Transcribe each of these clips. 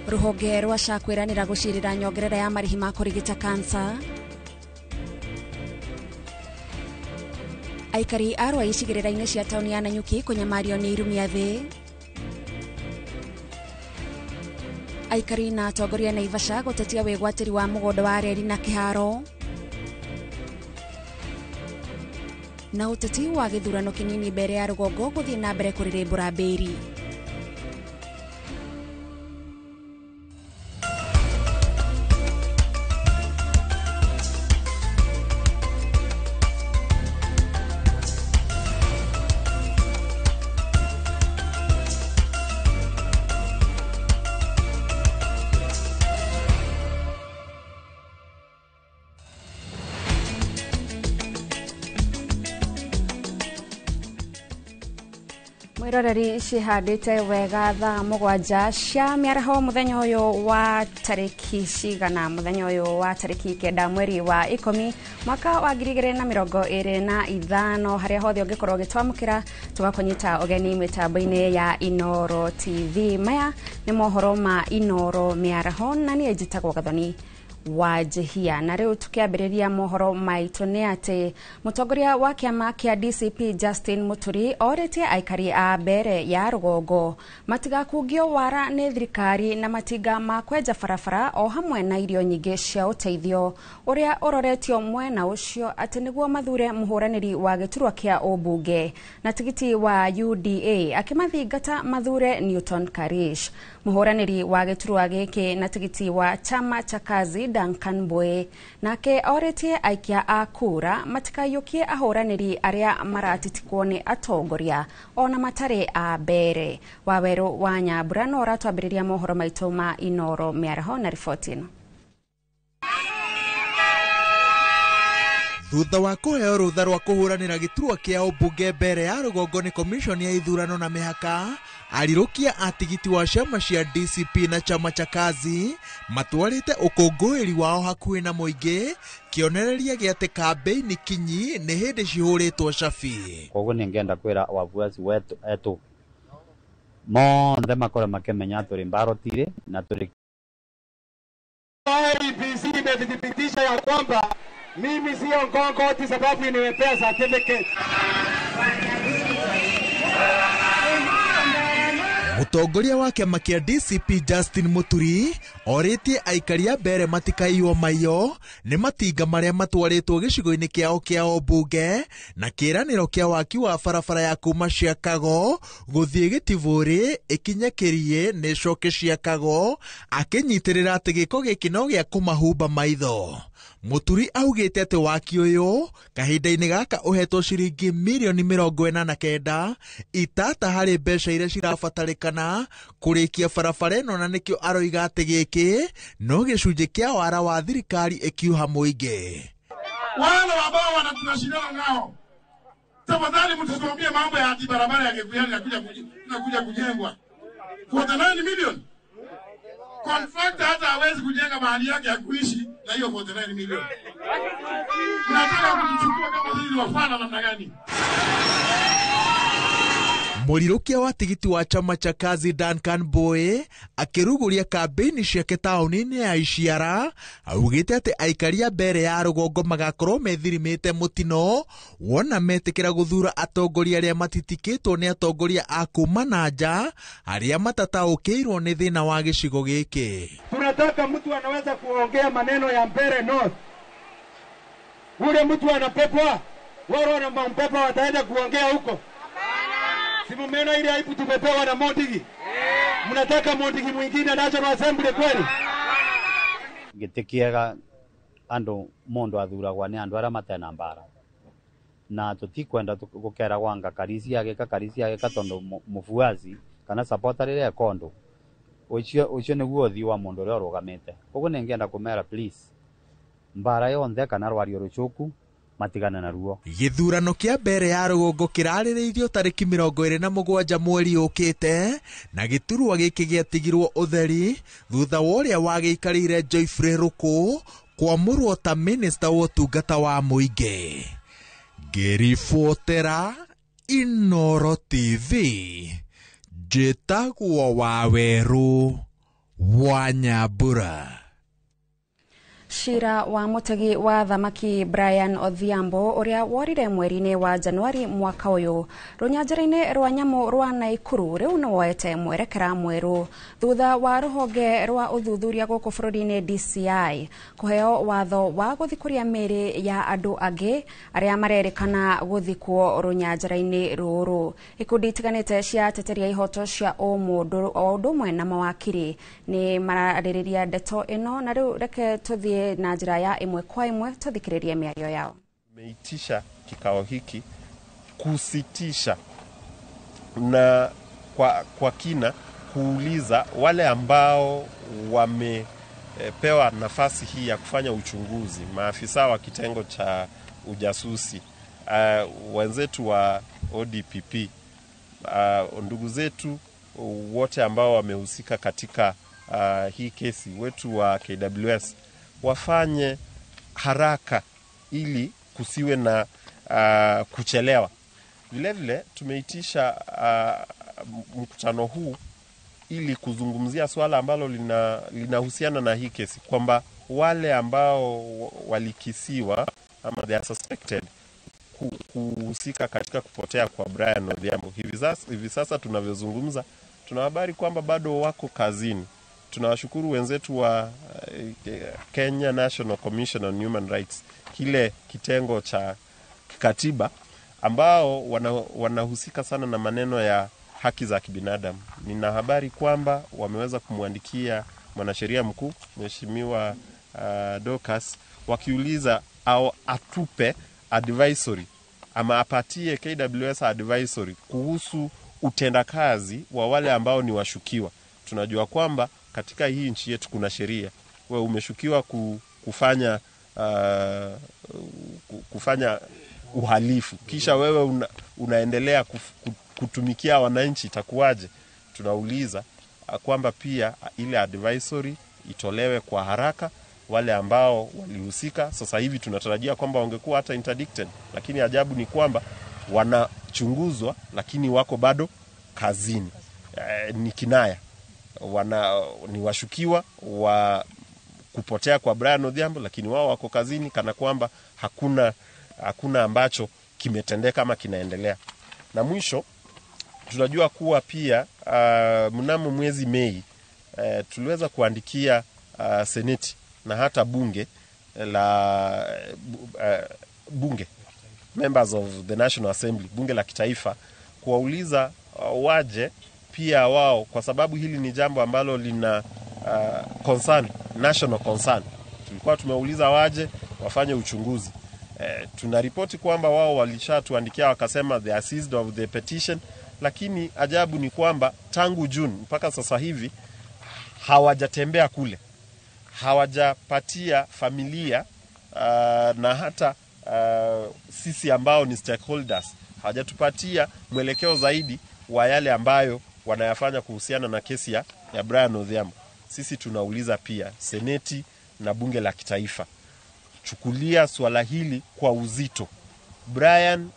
Rũhonge rwa SHA kwĩranĩra gũcirĩra nyongerera ya marĩhi ma kũrigita kansa. Aikari a Rwai icigĩrĩra-inĩ cia taũni ya Nanyuki kũnyamario nĩ irumia thĩ. Aikari na atongoria Naivasha gũtetia wĩgwatĩri wa mũgũnda wa reri na kĩharo. Na ũteti wa gĩthurano kĩnini mbere ya rũgongo gũthiĩ na mbere kũrĩrĩmbũra mbĩri. Mwiroreri cihandĩte wega thaa 7 cia mĩaraho mũthenya ũyũ wa tarĩki cigana, mũthenya ũyũ wa tarĩki 9 mweri wa 10 mwaka wa 2025, harĩa hothe ũngĩkorwo ũgĩtwamũkĩra tũgakũnyita ũgeni mĩtambo-inĩ ya Inooro TV. Maya nĩ mohoro ma Inooro mĩaraho na niĩ njĩtagwo Gathoni wa Njihia. Na rĩu tukiambĩrĩria mohoro maitũ nĩ atĩ mũtongoria wa kĩama kĩa DCP Justin Muturi orĩtie aikari a mbere ya rũgongo matigakungio wara nĩ thirikari na matinga ma kwenja barabara o hamwe na irio nyingĩ cia ũteithio ũrĩa ũroretio mwena ũcio atĩ nĩguo mathure mũhũranĩri wa gĩturwa kĩa ũmbunge na tigiti wa UDA akĩmathingata mathure Newton Karish. Mũhũranĩri wa gĩturwa gĩkĩ na tigiti wa chama cha kazi Duncan Mboe nake orĩtie aikia a kura matikaiyũkie ahũranĩri arĩa maratitikwo nĩ atongoria ona matarĩ a mbere. Wawerũ wa Nyambura no ũratwambĩrĩria mohoro maitũ ma Inooro mĩaraho na riboti ĩno. Thutha wa kũheo rũtha rwa kũhũranĩra gĩturwa kĩa ũmbunge mbere ya rũgongo nĩ komishoni ya ithurano na mĩhaka, arirũkia a tigiti wa ciama cia DCP na chama cha kazi matwarĩte ũkũngũĩri wao hakuhĩ na mũingĩ, kĩonereria gĩa atĩ kambĩini kinyi nĩ hĩndĩ cihũrĩtwo cabi. Koguo nĩngenda kwĩra wafuasi wetu etu monthe makorwo makĩmenya tũrĩ mbarotire na tũrĩ IEBC imethibitisha ya kwamba mimi sio Ngongo sababu nimepea certificate. Mũtongoria wa kĩama kĩa DCP Justin Muturi orĩtie aikari a mbere matikaiywo maiyo nĩ matinga marĩa matwarĩtwo gĩcigo-inĩ kĩao kĩa ũmbunge na kĩĩranĩro kĩa waki wa barabara ya kuma Ciakago gũthiĩ Gĩtibũrĩ ĩkinye Kĩriĩ nĩ ĩcoke Ciakago, akĩnyitĩrĩra atĩ gĩko gĩkĩ no gĩa kũmahumba maitho. Muturi augĩte atĩ waki ũyũ kahinda-inĩ gaka ũhetwo ciringi mirioni 49 itata harĩ mbeca iria cirabatarĩkana kũrĩkia barabara ĩno, na nĩkĩo aroiga atĩ gĩkĩ no gĩcunjĩ kĩa wara wa thirikari ĩkiuha mũingĩ. Wale ambao tunashindana nao, tafadhali msituambie mambo ya barabara ya Gikuyu inakuja kujengwa 49 million. Contractor hata hawezi kujenga mahali yake ya kuishi na hiyo 49 million. Tunataka kuchukua kama sisi wafana namna gani? Mũrirũkia wa tigiti wa chama cha kazi Duncan Mboe akĩrugũria kambĩini ciake taũni-inĩ ya Iciara augĩte atĩ aikari a mbere ya rũgongo magakorwo methirimĩte mũtino wona metĩkĩra gũthura atongoria arĩa matitikĩtwo nĩ atongoria a kuma na nja arĩa matataũkĩirwo nĩ thĩna wa gĩcigo gĩkĩ. Tunataka mtu anaweza kuongea maneno ya Mbeere North. Ule mtu anapepwa, wao wanampepa wataenda kuongea huko. Si mumeona ile aibu tumepewa na Mondigi? Mnataka Mondigi mwingine National Assembly kweli? Gĩtĩ kĩega andũ mũndũ athuragwa nĩ andũ arĩa matena mbara, na tũtikwenda gũkeragwo anga Karisi agĩka Karisi agĩka tondũ mũfuasi kana supporter rĩrĩa ekondo ũcio nĩguo ũthiũ wa mũndũ ũrĩa ũrũgamĩte. Koguo nĩngĩenda kũmera please, mbara yonthe kana rwario rũcuku matigana na ruo. Gĩthurano kĩa mbere ya rũgongo kĩrarĩrĩirio tarĩki 27 mweri ũkĩte na gĩturwa gĩkĩ gĩatigirwo ũtheri thutha wa ũrĩa wagĩikarĩire Geoffrey Ruku kwamũrwo ta minista wa ũtungata wa mũingĩ. Ngĩribotera Inooro TV, njĩtagwo Wawerũ Wa Nyambura. Cira wa mutegi wa thamaki Brian Odhiambo uria worire mweri-inĩ wa Januari mwaka ũyũ rũnyanjara-inĩ rwa nyamũ rwa Naikuru rĩu nĩ woete mwerekera mwerũ thutha wa rũhonge rwa ũthuthuria gũkũ bũrũri-inĩ DCI kũheo watho wa gũthikũria mĩĩrĩ ya andũ angĩ arĩa marerĩkana gũthikwo rũnyanjara-inĩ rũrũ. Ikundi itiganĩte cia ateteria ihoto cia ũmũndũ o ũndũ ũmwe na mawakiri nĩ mararĩrĩria ndeto ĩno, na rĩu reke tũthiĩ na njĩra ya ĩmwe kwa ĩmwe tũthikĩrĩrie mĩario yao. Tumeitisha kikao hiki kusitisha na kwa kina kuuliza wale ambao wamepewa nafasi hii ya kufanya uchunguzi, maafisa wa kitengo cha ujasusi, wenzetu wa ODPP, ndugu zetu wote ambao wamehusika katika hii kesi, wetu wa KWS, wafanye haraka ili kusiwe na kuchelewa. Vile vile tumeitisha mkutano huu ili kuzungumzia swala ambalo linahusiana na hii kesi, kwamba wale ambao walikisiwa ama they are suspected kuhusika katika kupotea kwa Brian Odhiambo, hivi sasa tunavyozungumza tuna habari kwamba bado wako kazini. Tunawashukuru wenzetu wa Kenya National Commission on Human Rights, kile kitengo cha kikatiba ambao wanahusika sana na maneno ya haki za kibinadamu. Nina habari kwamba wameweza kumwandikia mwanasheria mkuu Mheshimiwa Dorcas wakiuliza au atupe advisory ama apatie KWS advisory kuhusu utendakazi wa wale ambao ni washukiwa. Tunajua kwamba katika hii nchi yetu kuna sheria. Wewe umeshukiwa kufanya uhalifu, kisha wewe unaendelea kutumikia wananchi, itakuwaje? Tunauliza kwamba pia ile advisory itolewe kwa haraka wale ambao walihusika. Sasa hivi tunatarajia kwamba wangekuwa hata interdicted, lakini ajabu ni kwamba wanachunguzwa lakini wako bado kazini. Ni kinaya, ni washukiwa wa kupotea kwa Brian Odhiambo, lakini wao wako kazini kana kwamba hakuna ambacho kimetendeka ama kinaendelea. Na mwisho tunajua kuwa pia mnamo mwezi Mei tuliweza kuandikia seneti na hata bunge la bunge, members of the National Assembly, bunge la kitaifa, kuwauliza waje pia wao, kwa sababu hili ni jambo ambalo lina concern, national concern. Tulikuwa tumeuliza waje wafanye uchunguzi. Tunaripoti kwamba wao walishatuandikia wakasema they are seized of the petition, lakini ajabu ni kwamba tangu June mpaka sasa hivi hawajatembea kule, hawajapatia familia na hata sisi ambao ni stakeholders, hawajatupatia mwelekeo zaidi wa yale ambayo wanayafanya kuhusiana na kesi ya Brian Odhiambo. Sisi tunauliza pia seneti na bunge la kitaifa, chukulia swala hili kwa uzito. Brian's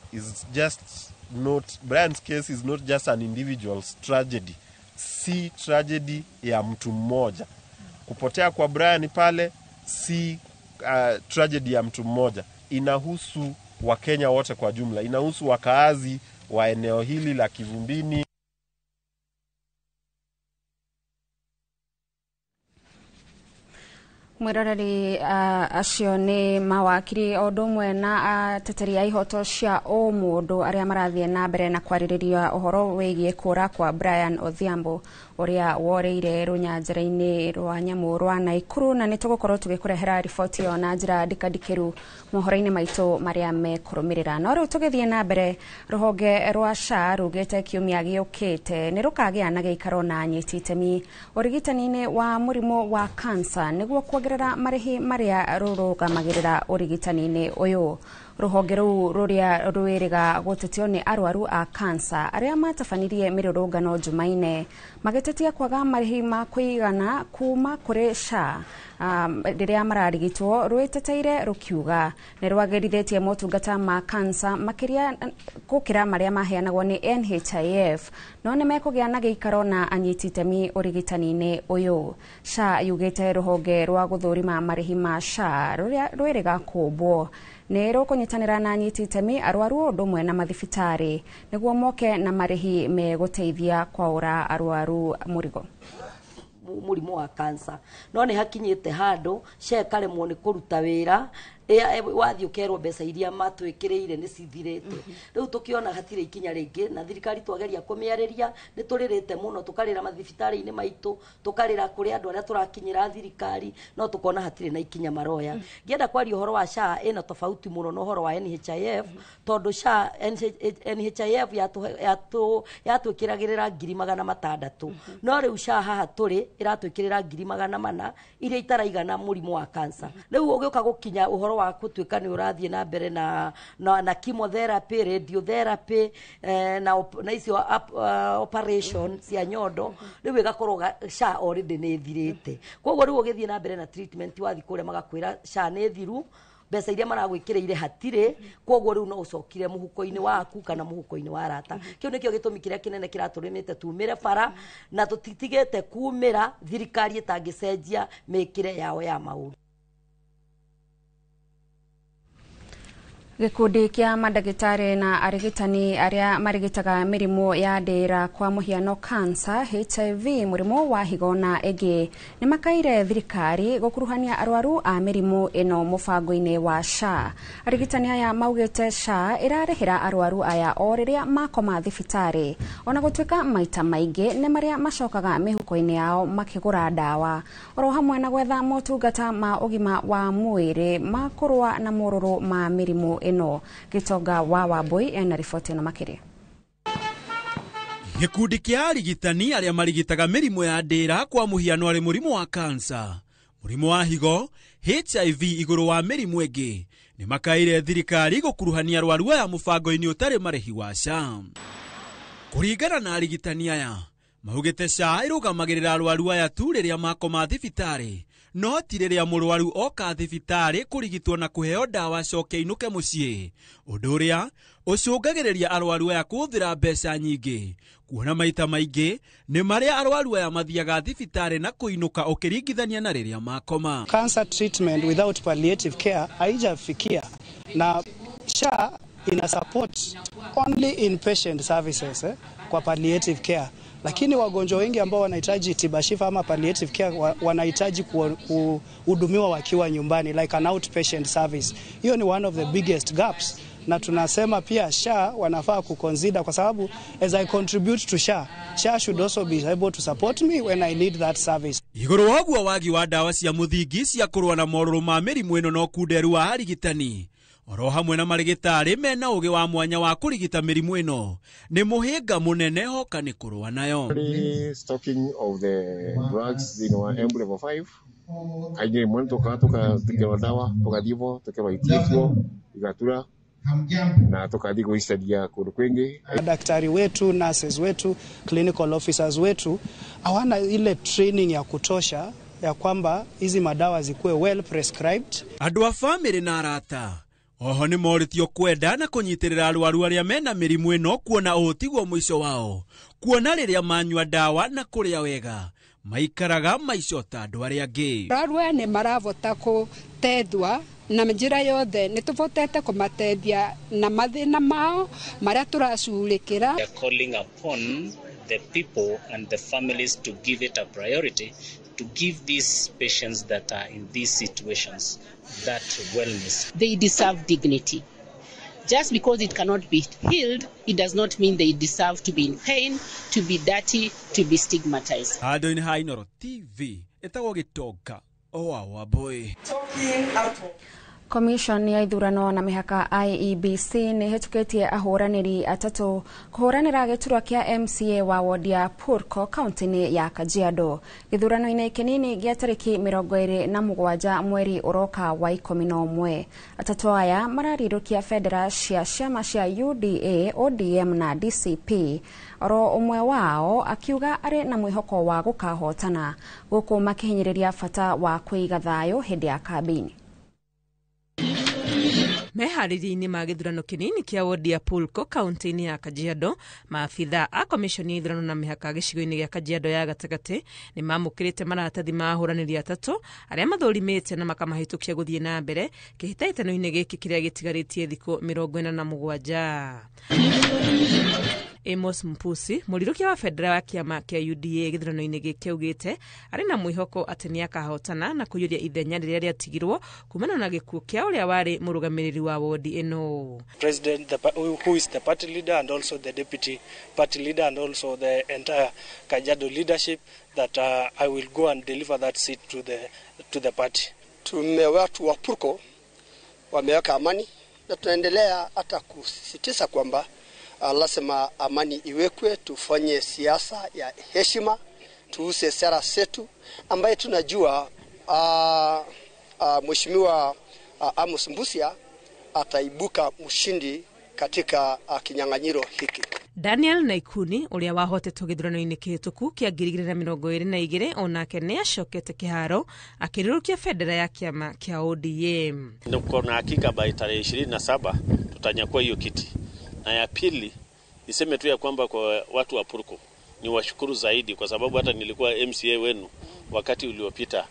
case is not just an individual's tragedy. Si tragedy ya mtu mmoja. Kupotea kwa Brian pale si tragedy ya mtu mmoja. Inahusu Wakenya wote kwa jumla. Inahusu wakaazi wa eneo hili la Kivumbini. Mwiroreri acio nĩ mawakiri o ũndũ ũmwe na ateteri a ihoto cia ũmũndũ arĩa marathiĩ na mbere na kwarĩrĩria ũhoro wĩgiĩ kũra kwa Brian Odhiambo ũrĩa worĩire rũnyanjara-inĩ rwa nyamũ rwa Naikuru, na nĩ tũgũkorwo tũgĩkũrehera riboti ĩyo na njĩra ndikandikĩru mohoro-inĩ maitũ marĩa mekũrũmĩrĩra. No rĩu tũgĩthiĩ na mbere, rũhonge rwa SHA rugĩte kiumia gĩũkĩte nĩ rũkagĩa na gĩikaro na anyiti itemi ũrigitani-inĩ wa mũrimũ wa kansa nĩguo kuongerera marĩhi marĩa rũrũgamagĩrĩra ũrigitani-inĩ ũyũ. Ruhonge rũu rũrĩa rwĩrĩga gũtetio nĩ arwaru a kansa arĩa matabanirie mĩrũrũngano Jumaine magĩtetia kwaga marĩhi ma kũigana kuma kũrĩ SHA rĩrĩa mararigitwo rwĩteteire rũkiuga nĩ rwagĩrithĩtie motungata ma kansa makĩria gũkĩra marĩa maheanagwo nĩ NHIF no nĩ mekũgĩa na gĩikaro na anyiti itemi ũrigitani-inĩ ũyũ. SHA yugĩte rũhonge rwa gũthũrima marĩhi ma SHA rũrĩa rwĩrĩga kũmbwo nĩ rũkũnyitanĩra na anyiti itemi arwaru ũndũ ũmwe na mathibitarĩ nĩguo moke na marĩhi megũteithia kwaũra arwaru mũrigo. Mũrimũ wa kansa no nĩ hakinyĩte handũ SHA ĩkaremwo nĩ kũruta wĩra, wathiĩ ũkerwo mbeca iria matwĩkĩrĩire nĩ cithirĩte. Rĩu tũkĩona hatirĩ ikinya rĩngĩ na thirikari twageria kũmĩarĩria nĩ tũrĩrĩte mũno, tũkarĩra mathibitarĩ-inĩ maitũ, tũkarĩra kũrĩ andũ arĩa tũrakinyĩra thirikari, no tũkona hatirĩ na ikinya maroya. Ngĩenda kwaria ũhoro wa SHA ĩna tofauti mũno na ũhoro wa NHIF, tondũ SHA NHIF yatwĩkĩragĩrĩra 600,000, no rĩu SHA haha tũrĩ ĩratwĩkĩrĩra 400,000 iria itaraigana mũrimũ wa kansa. Rĩu ũgĩũka gũkinya ũhoro wa gũtuĩka nĩ ũrathiĩ na mbere na chemotherapy, radiotherapy, na icio operation cia nyondo, rĩu ĩgakorwo SHA already nĩ ĩthirĩte. Koguo rĩu ũgĩthiĩ na mbere na treatment wathiĩ kũrĩa magakwĩra SHA nĩ thiru, mbeca iria maragwĩkĩrĩire hatirĩ, koguo rĩu no ũcokire mũhuko-inĩ waku kana mũhuko-inĩ wa arata. Kĩu nĩkĩo gĩtũmi kĩrĩa kĩnene kĩratũrĩmĩte tumĩre bara na tũtitigĩte kumĩra thirikari ĩtangĩcenjia mĩkĩre yao ya maũndũ. Gĩkundi kĩa mandagĩtarĩ na arigitani arĩa marigitaga mĩrimũ ya ndĩra kwa mũhiano kansa, HIV, mũrimũ wa higo na ĩngĩ nĩ makaire thirikari gũkuruhania arwaru a mĩrimũ ĩno mũbango-inĩ wa SHA. Arigitani aya maugĩte SHA ĩrarĩhĩra arwaru aya o rĩrĩa makoma thibitarĩ ona gũtuĩka maita maingĩ nĩ marĩa macokaga mĩhuko-inĩ yao makĩgũra ndawa oro hamwe na gwetha motungata ma ũgima wa mwĩrĩ ma kũrũa na morũrũ ma mĩrimũ ĩno. Gĩtonga wa Wambui ena riboti ĩno makĩria. Gĩkundi kĩa arigitani arĩa marigitaga mĩrimũ ya ndĩra kwa mũhiano arĩ mũrimũ wa kansa, mũrimũ wa higo, HIV igũrũ wa mĩrimũ ĩngĩ nĩ makaire thirikari gũkuruhania arwaru aya mũbango-inĩ ũtarĩ marĩhi wa SHA. Kũringana na arigitani aya maugĩte SHA ĩrũgamagĩrĩra arwaru aya tu rĩrĩa makoma thibitarĩ, no ti rĩrĩa mũrwaru oka thibitarĩ kũrigitwo na kũheo ndawa acoke ainũke mũciĩ, ũndũ ũrĩa ũcũngagĩrĩria arwaru aya kũhũthĩra mbeca nyingĩ kuona maita maingĩ nĩ marĩa arwaru aya mathiaga thibitarĩ na kũinũka ũkĩringithania na rĩrĩa makoma. Cancer treatment without palliative care haijafikia na SHA ina support only inpatient services kwa palliative care, lakini wagonjwa wengi ambao wanahitaji tiba shifa ama palliative care wanahitaji kuhudumiwa wakiwa nyumbani, like an outpatient service. Hiyo ni one of the biggest gaps, na tunasema pia SHA wanafaa kuconsider kwa sababu as I contribute to SHA, SHA should also be able to support me when I need that service. Igũrũ wa ũguo wagi wa ndawa cia mũthingi cia kũrũa na morũrũ ma mĩrimũ ĩno no kunderu wa arigitani oro hamwe na marigitari mena ũgĩ wa mwanya wa kũrigita mĩrimũ ĩno nĩ mũhĩnga mũnene hoka nĩ kũrũa nayo. Stocking of the drugs thĩinĩ wa Embu level 5 kaingĩ rĩmwe tũkatukĩrwo ndawa tũgathiĩ bo tũkerwo itiĩkuo igatura na tukathi gwĩcaria kũndũ kwingĩ. Daktari wetu, nurses wetu, clinical officers wetu hawana ile training ya kutosha ya kwamba hizi madawa zikuwe well prescribed. Andũ a bamĩrĩ na arata oho nĩ morĩtio kwenda na kũnyitĩrĩra arwaru arĩa mena mĩrimũ ĩno kuona ũũ tiguo mũico wao, kuona rĩrĩa manyua ndawa na kũrĩa wega maikaraga maico ta andũ arĩa angĩ. Arwaru aya nĩ maravota kũtethwa na njĩra yothe nĩ tũvotete kũmatethia na mathĩna mao marĩa tũracurĩkĩra. We are calling upon the people and the families to give it a priority, to give these patients that are in these situations that wellness. They deserve dignity. Just because it cannot be healed, it does not mean they deserve to be in pain, to be dirty, to be stigmatized. Handũ-inĩ ha Inooro TV, ĩtagwo Gĩtonga o wa Wambui. Commission ya ithurano na mĩhaka IEBC nĩ ĩhĩtũkĩtie ahũranĩri atatũ kũhũranĩra gĩturwa kĩa MCA wa wodi ya Purko kaunti-inĩ ya Kajiado. Gĩthurano-inĩ kĩnini gĩa tarĩki 27 mweri ũroka wa 11. Atatũ aya mararirũkia bendera cia ciama cia UDA, ODM na DCP. Oro ũmwe wao akiuga arĩ na mwĩhoko wa gũkahotana gũkũ makĩhinyĩrĩria bata wa kũiga thayũ hĩndĩ ya kambĩini. Meharĩria-inĩ ma gĩthurano kĩnini kĩa wodi ya Pulko kaunti-inĩ ya Kajiado, maabitha a komishoni ya ithurano na mĩhaka gĩcigo-inĩ gĩa Kajiado ya gatagatĩ nĩ mamũkĩrĩte maratathi ma ahũranĩri atatũ arĩa mathũrimĩte na makamahĩtũkia gũthiĩ na mbere kĩhĩtahĩtano-inĩ gĩkĩ kĩrĩa gĩtigarĩtie thikũ 47. Amos Mpusi, mũrirũkia wa bendera wa kĩama kĩa UDA gĩthurano-inĩ gĩkĩ augĩte arĩ na mwĩhoko atĩ nĩakahotana na kũiyũria ithenya rĩrĩa rĩatigirwo kumana na gĩkuũ kĩa ũrĩa warĩ mũrũgamĩrĩri wa wodi ĩno. President, who is the party leader and also the deputy party leader and also the entire Kajiado leadership, that I will go and deliver that seat to the party. Tume watu wa Purko wameweka amani na tunaendelea hata kusisitiza kwamba lazima amani iwekwe, tufanye siasa ya heshima, tuuse sera zetu ambaye tunajua Mheshimiwa Amos Mbusia ataibuka mshindi katika kinyang'anyiro hiki. Daniel Naikuni ũrĩa wahotetwo gĩthurano-inĩ kĩhĩtũku kĩa 2022 onake nĩ acokete kĩharo akĩrũrũkia bendera ya kĩama kĩa ODM. Niko na hakika by tarehe 27 tutanyakua hiyo kiti. Na ya pili niseme tu ya kwamba kwa watu wa Purko ni washukuru zaidi, kwa sababu hata nilikuwa MCA wenu wakati uliopita.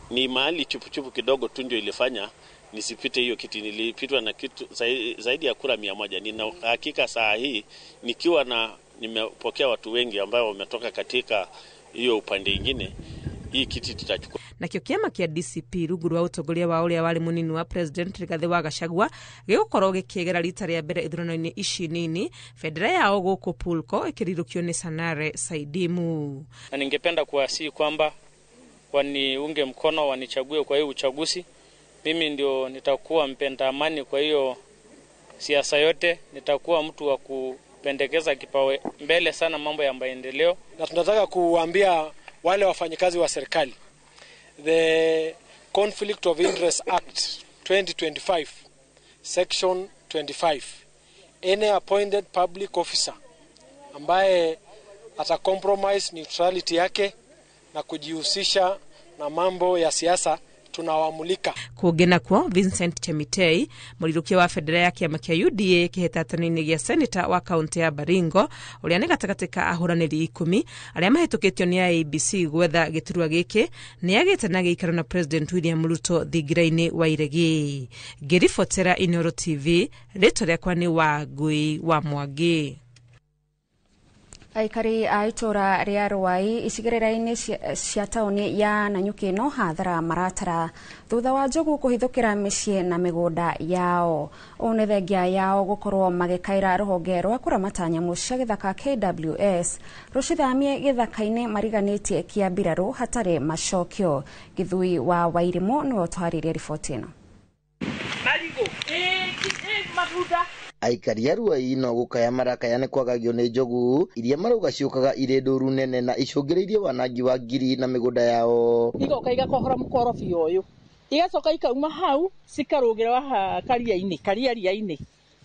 Ni mahali chupuchupu kidogo tu ndio ilifanya nisipite hiyo kiti, nilipitwa na kitu zaidi ya kura 100. Nina hakika saa hii nikiwa na nimepokea watu wengi ambao wametoka katika hiyo upande ingine, hii kiti tutachukua. Nakĩo kĩama kĩa DCP rungu rwa ũtongoria wa ũrĩa warĩ mũnini wa President Rigathĩ wa Gachagua gĩgũkorwo gĩkĩegera rita rĩa mbere ithurano-inĩ ici nini, bendera yao gũkũ Pulko ĩkĩrirũkio nĩ Sanare Saidimu. Na ningependa kuwasihi kwamba waniunge mkono, wanichague kwa hii uchaguzi. Mimi ndio nitakuwa mpenda amani, kwa hiyo siasa yote nitakuwa mtu wa kupendekeza kipawe mbele sana mambo ya maendeleo. Na tunataka kuambia wale wafanyikazi wa serikali, the Conflict of Interest Act 2025 section 25, any appointed public officer ambaye ata compromise neutrality yake na kujihusisha na mambo ya siasa tunawamulika. Kũngĩ nakuo Vincent Chemitei, mũrirũkia wa bendera ya kĩama kĩa UDA kĩhĩtahĩtano-inĩ gĩa seneta wa kaunti ya Baringo, ũrĩa nĩ gatagatĩ ka ahũranĩri 10 arĩa mahĩtũkĩtio nĩ IEBC gwetha gĩturwa gĩkĩ, nĩ agĩte na gĩikaro na President William Ruto thingira-inĩ wa Iregi. Ngĩribotera Inooro TV, rĩtwa rĩakwa nĩ Wangui wa Mwangi. Aikari a itũra rĩa Ruai icigĩrĩra-inĩ cia taũni ya Nanyuki no hathara maratara thutha wa njogu kũhithũkĩra mĩciĩ na mĩgũnda yao. Ũũ nĩ thengia yao gũkorwo magĩkaĩra rũhonge rwa kũramata nyamũ cia gĩthaka KWS rũcithamie gĩthaka-inĩ mariganĩtie kĩa mbirarũ hatarĩ macokio. Gĩthui wa Wairimũ nĩwe ũtwarĩirie riboti ĩno. Aikari a Ruai no gũkaya marakaya nĩ kwagagio nĩ njogu iria marauga ciũkaga irĩ ndũru nene na icũngĩrĩirie wanangi wa ngiri na mĩgũnda yao. Igoka igakohora mũkorobia ũyũ, igacoka ikauma hau cikarũgĩra haha karia-inĩ, karia-ria-inĩ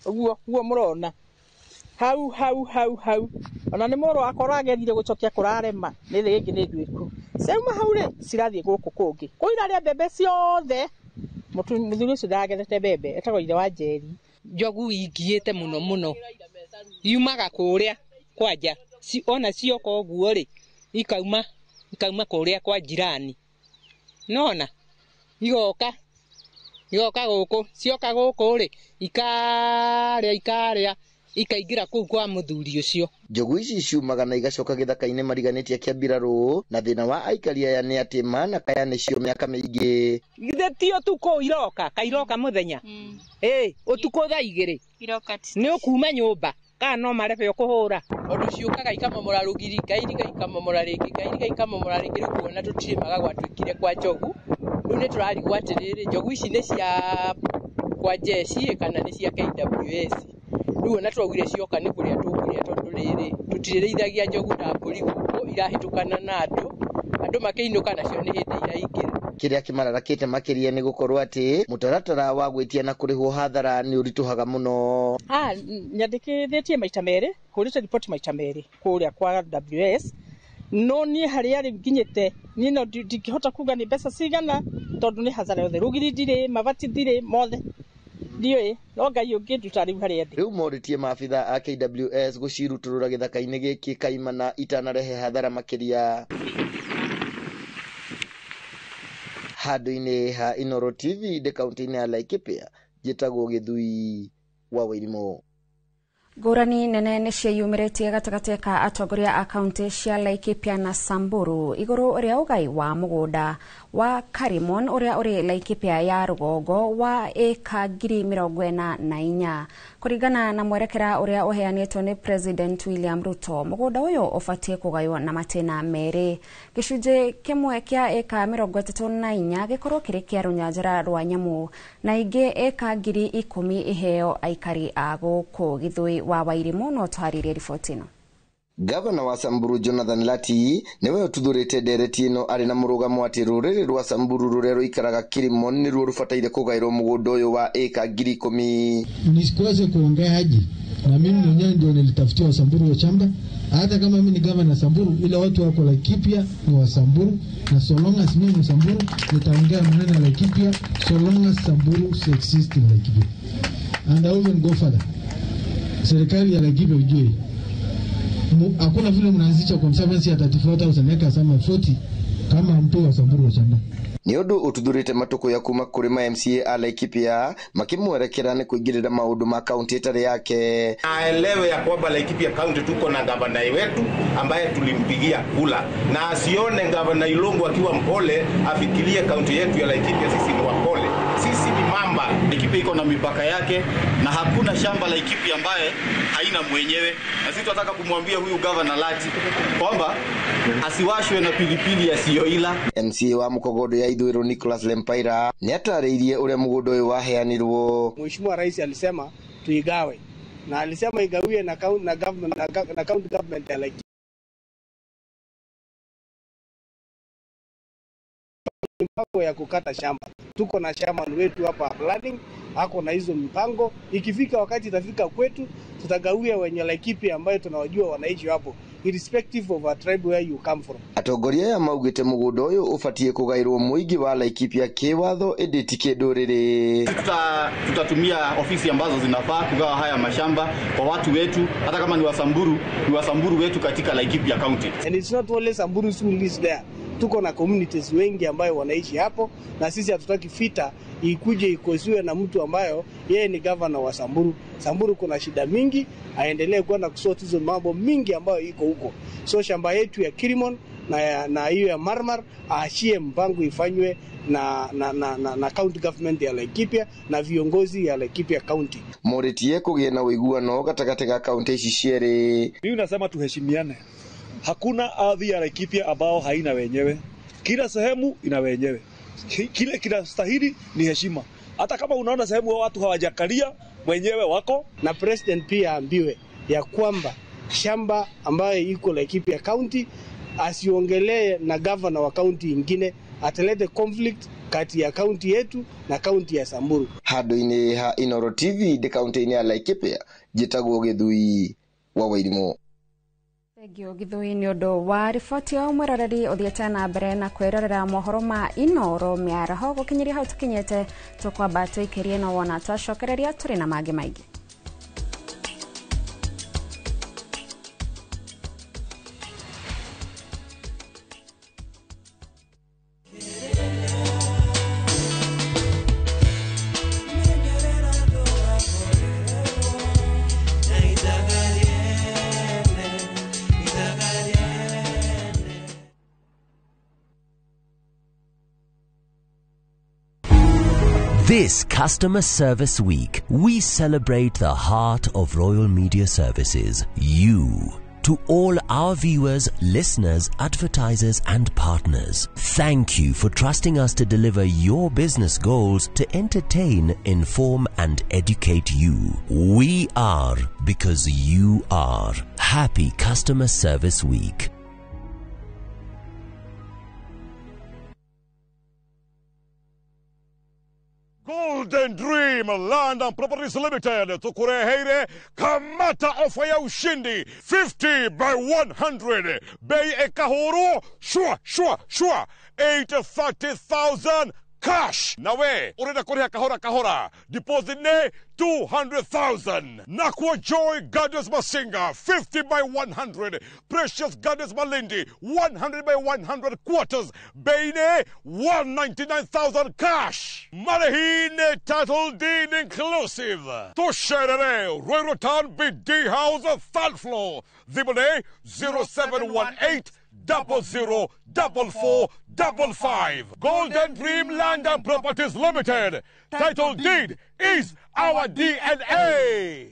ũguo guo mũrona hau hau hau hau. Ona nĩ mũrũ wakwa ũragerire gũcokia kũrarema nĩ thĩ ĩngĩ nĩ nduĩku. Ciauma hau rĩ cirathiĩ gũkũ kũngĩ kũu irarĩa mbembe ciothe. Mũthuri ũcio ndagethete mbembe, etagwo ithe wa Njeri. Njogu ingiĩte mũno mũno, yumaga kũrĩa kwanja, ona cioka ũguo rĩ ikauma kũrĩa kwa jirani, nona igoka gũkũ, cioka gũkũ rĩ ikarĩa ikaingĩra kũu kwa mũthuri ũcio. Njogu ici ciumaga na igacoka gĩthaka-inĩ mariganĩtie kĩa mbirarũ, na thĩna wa aikari aya nĩ atĩ manakaya nĩcio mĩaka mĩingĩ. Githĩ ti ũtukũ iroka, kairoka mũthenya? Ũtukũ thaa 2 nĩ ũkuma nyũmba kana no marebe ũkũhũra. Tondũ ciũkaga ikamomora rũgiri, ikairiga ikamomora rĩngĩ, ikairiga ikamomora rĩngĩ, rĩu kuona tũtirĩmaga gwatuĩkire kwa njogu. Rĩu nĩ tũrarigwo atĩrĩrĩ, njogu ici nĩ cia kwa jeshi kana nĩ cia KWS? Rĩu ona twaugire cioka nĩ kũrĩa tũkũrĩa, tondũ rĩrĩ tũtirĩrĩithagia njogu na mbũri gũkũ, irahĩtũkana na andũ, andũ makĩinũka nacio nĩ hĩndĩ iraingĩra. Kĩrĩa kĩmararakĩte makĩria nĩ gũkorwo atĩ mũtaratara wa gwĩtia na kũrĩhwo hathara nĩ ũritũhaga mũno. Nyandĩkithĩtie maita merĩ, hũrĩte riboti maita merĩ kũrĩa kwa WS, no niĩ harĩa rĩu nginyĩte niĩ no ndingĩhota kuga nĩ mbeca cigana, tondũ nĩ hathara yothe, rũgiri ndirĩ, mabati ndirĩ, mothe ndiũĩ, no Ngai ũngĩnduta rĩu harĩa ndĩ. Rĩu morĩtie maabitha a KWS gũcirutũrũra gĩthaka-inĩ gĩkĩ kaimana itanarehe hathara makĩria. Handũ-inĩ ha Inooro TV ndĩ kaunti-inĩ ya Laikipia, njĩtagwo Gĩthui wa Wairimu. Ngũrani nene nĩ ciĩyumĩrĩtie gatagatĩ ka atongoria a kaunti cia Laikipia na Samburu igũrũ rĩa ũgai wa mũgũnda wa Karimon ũrĩa ũrĩ Laikipia ya rũgongo wa ĩka 44,000. Kũringana na mwerekera ũrĩa ũheanĩtwo nĩ President William Ruto, mũgũnda ũyũ ũbatiĩ kũgaywo na matĩna merĩ. Gĩcunjĩ kĩmwe kĩa ĩka 34 gĩkorwo kĩrĩ kĩa rũnyanjara rwa nyamũ na ingĩ ĩka 10,000 iheo aikari a gũkũ. Gĩthũi wa Wairimu no twarĩrie riboti ĩno. Gavana wa Samburu Jonathan Lati niwe ũtuthũrĩte ndereti ĩno arĩ na mũrũgamo atĩ rũrĩrĩ rwa Samburu rũrĩa rũikaraga Kirimon nĩruo rũbataire kũgaĩrwo mũgũnda ũyũ wa ĩka 10,000. Nisikose kuongea haji na mimi mwenyewe ndio nilitafutiwa Samburu wa shamba. Hata kama mimi ni gavana Samburu, ila watu wako Laikipia ni wa Samburu, na so long as mimi ni Samburu nitaongea maneno ya Laikipia, so long as Samburu exist in Laikipia. And I will even go further. Serikali ya Laikipia ujue hakuna vile mnaanzisha conservancy ya 34,000 acres ama 40 kama mtu wa Samburu wa shamba. Nĩ ũndũ ũtuthũrĩte matũkũya kuma kũrĩ ma MCA a Laikipia makĩmwerekera nĩ kũingĩrĩra maũndũ ma kaunti ĩtarĩ yake. Aelewe ya kwamba Laikipia kaunti tuko na gavana wetu ambaye tulimpigia kula, na asione gavana Ilongo akiwa mpole afikirie kaunti yetu ya Laikipia sisi ni wapole, sisi ni mamba. Laikipia iko na mipaka yake na hakuna shamba Laikipia ambaye haina mwenyewe, na sisi tunataka kumwambia huyu gavana Lati kwamba asiwashwe na pilipili asiyoila. MCA wa Mukogodo ya Ithũĩro Nicholas Lempaira nĩatarĩirie ũrĩa mũgũnda ũyũ waheanirwo. Mheshimiwa Rais alisema tuigawe, na alisema igawiwe na county, na government, na county government ya Laikipia. Mpango ya kukata shamba, tuko na chairman wetu hapa planning ako na hizo mipango. Ikifika wakati itafika kwetu, tutagawia wenye Laikipia ambayo tunawajua wanaishi hapo, irrespective of a tribe where you come from. Atongoria aya maugĩte mũgũnda ũyũ ũbatiĩ kũgaĩrwo mũingĩ wa Laikipia kĩwatho ĩndĩ ti kĩndũrĩrĩ. Tutatumia ofisi ambazo zinafaa kugawa haya mashamba kwa watu wetu, hata kama ni Wasamburu, ni Wasamburu wetu katika Laikipia County. And it's not only Samburu who lives there. Tuko na communities wengi ambayo wanaishi hapo, na sisi hatutaki fita ikuje ikosiwe na mtu ambayo yeye ni governor wa Samburu. Samburu kuna shida mingi, aendelee kwenda kusort hizo mambo mingi ambayo iko huko. So shamba yetu ya Kirimon na hiyo ya Marmar aachie mpango ifanywe na county government ya Laikipia na viongozi ya Laikipia County. Morĩtie kũgĩe na ũiguano gatagatĩ ga kaunti ici cierĩ. Mimi nasema tuheshimiane. Hakuna ardhi ya Laikipia ambao haina wenyewe. Kila sehemu ina wenyewe. Kile kinastahili ni heshima. Hata kama unaona sehemu watu hawajakalia, wenyewe wako. Na president pia ambiwe ya kwamba shamba ambayo iko Laikipia County asiongelee na governor wa county ingine, atalete conflict kati ya county yetu na county ya Samburu. Handũ-inĩ ha Inooro TV ndĩ kaunti-inĩ ya Laikipia, njĩtagwo Gĩthui wa Wairimu. Thengio Gĩthui nĩ ũndũ wa riboti ya mwĩroreri ũthiĩte na mbere na kwĩrorera mohoro ma Inooro mĩaraho. Gũkinyĩria hau tũkinyĩte, tũkwamba tũikĩrie no wona twacokereria tũrĩ na mangĩ maingĩ. This Customer Service Week, we celebrate the heart of Royal Media Services, you. To all our viewers, listeners, advertisers, and partners, thank you for trusting us to deliver your business goals to entertain, inform, and educate you. We are because you are. Happy Customer Service Week. Golden Dream Land and Properties Limited tukureheire kamata ofa ya ushindi 50 by 100 bei ekahuru shwa shwa shwa 830,000 cash nawe urenda kuriha kahora kahora deposit ne 200,000 Nakwa Joy Gardens Masinga 50 by 100 Precious Gardens Malindi 100 by 100 quarters bei ne 199,000 cash Marehine title deed inclusive Tusherere Ruiru Town BD House third floor Thimũ 0718 00 44 55. Golden Dream Land and Properties Limited. Title deed is our DNA.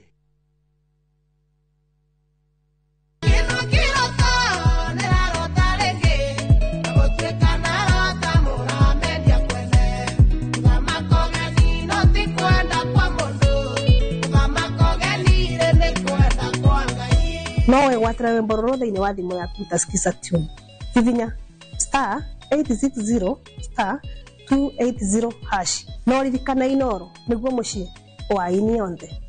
No wegwatĩre rwĩmbo rũrũ thĩinĩ wa thimũ yaku utasikiza tune hihinya star 860 star 280 hash no ririkana Inooro nĩguo mũciĩ wa aini onthe.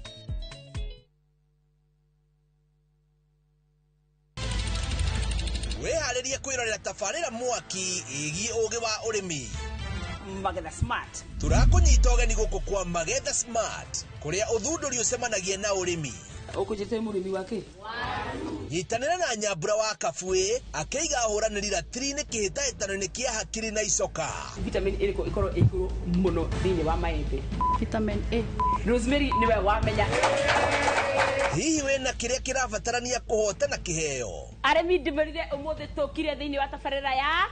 Wĩharĩrie kwĩrorera tabarĩra mwaki ĩgiĩ ũgĩ wa ũrĩmi. Magetha Smart. Tũrakũnyita ũgeni gũkũ kwa Magetha Smart kũrĩa ũthundũri ũcemanagia na ũrĩmi. Ũkũnjĩte mũrĩmi wake? Nyitanĩra na Nyambura wa Kabuĩ akĩiga ahũranĩri ratiri-inĩ kĩhĩtahĩtano-inĩ kĩa hakiri na icoka. Vitamin ĩrĩkũ ĩkorwo ĩ igũrũ mũno thĩinĩ wa maembe? Vitamin A. Rosemary nĩwe wamenya. Hihi wĩna kĩrĩa kĩrabatarania kũhotana kĩheo? Arĩmi ndĩmerire ũmũthĩ tũkire thĩinĩ wa tabarĩra ya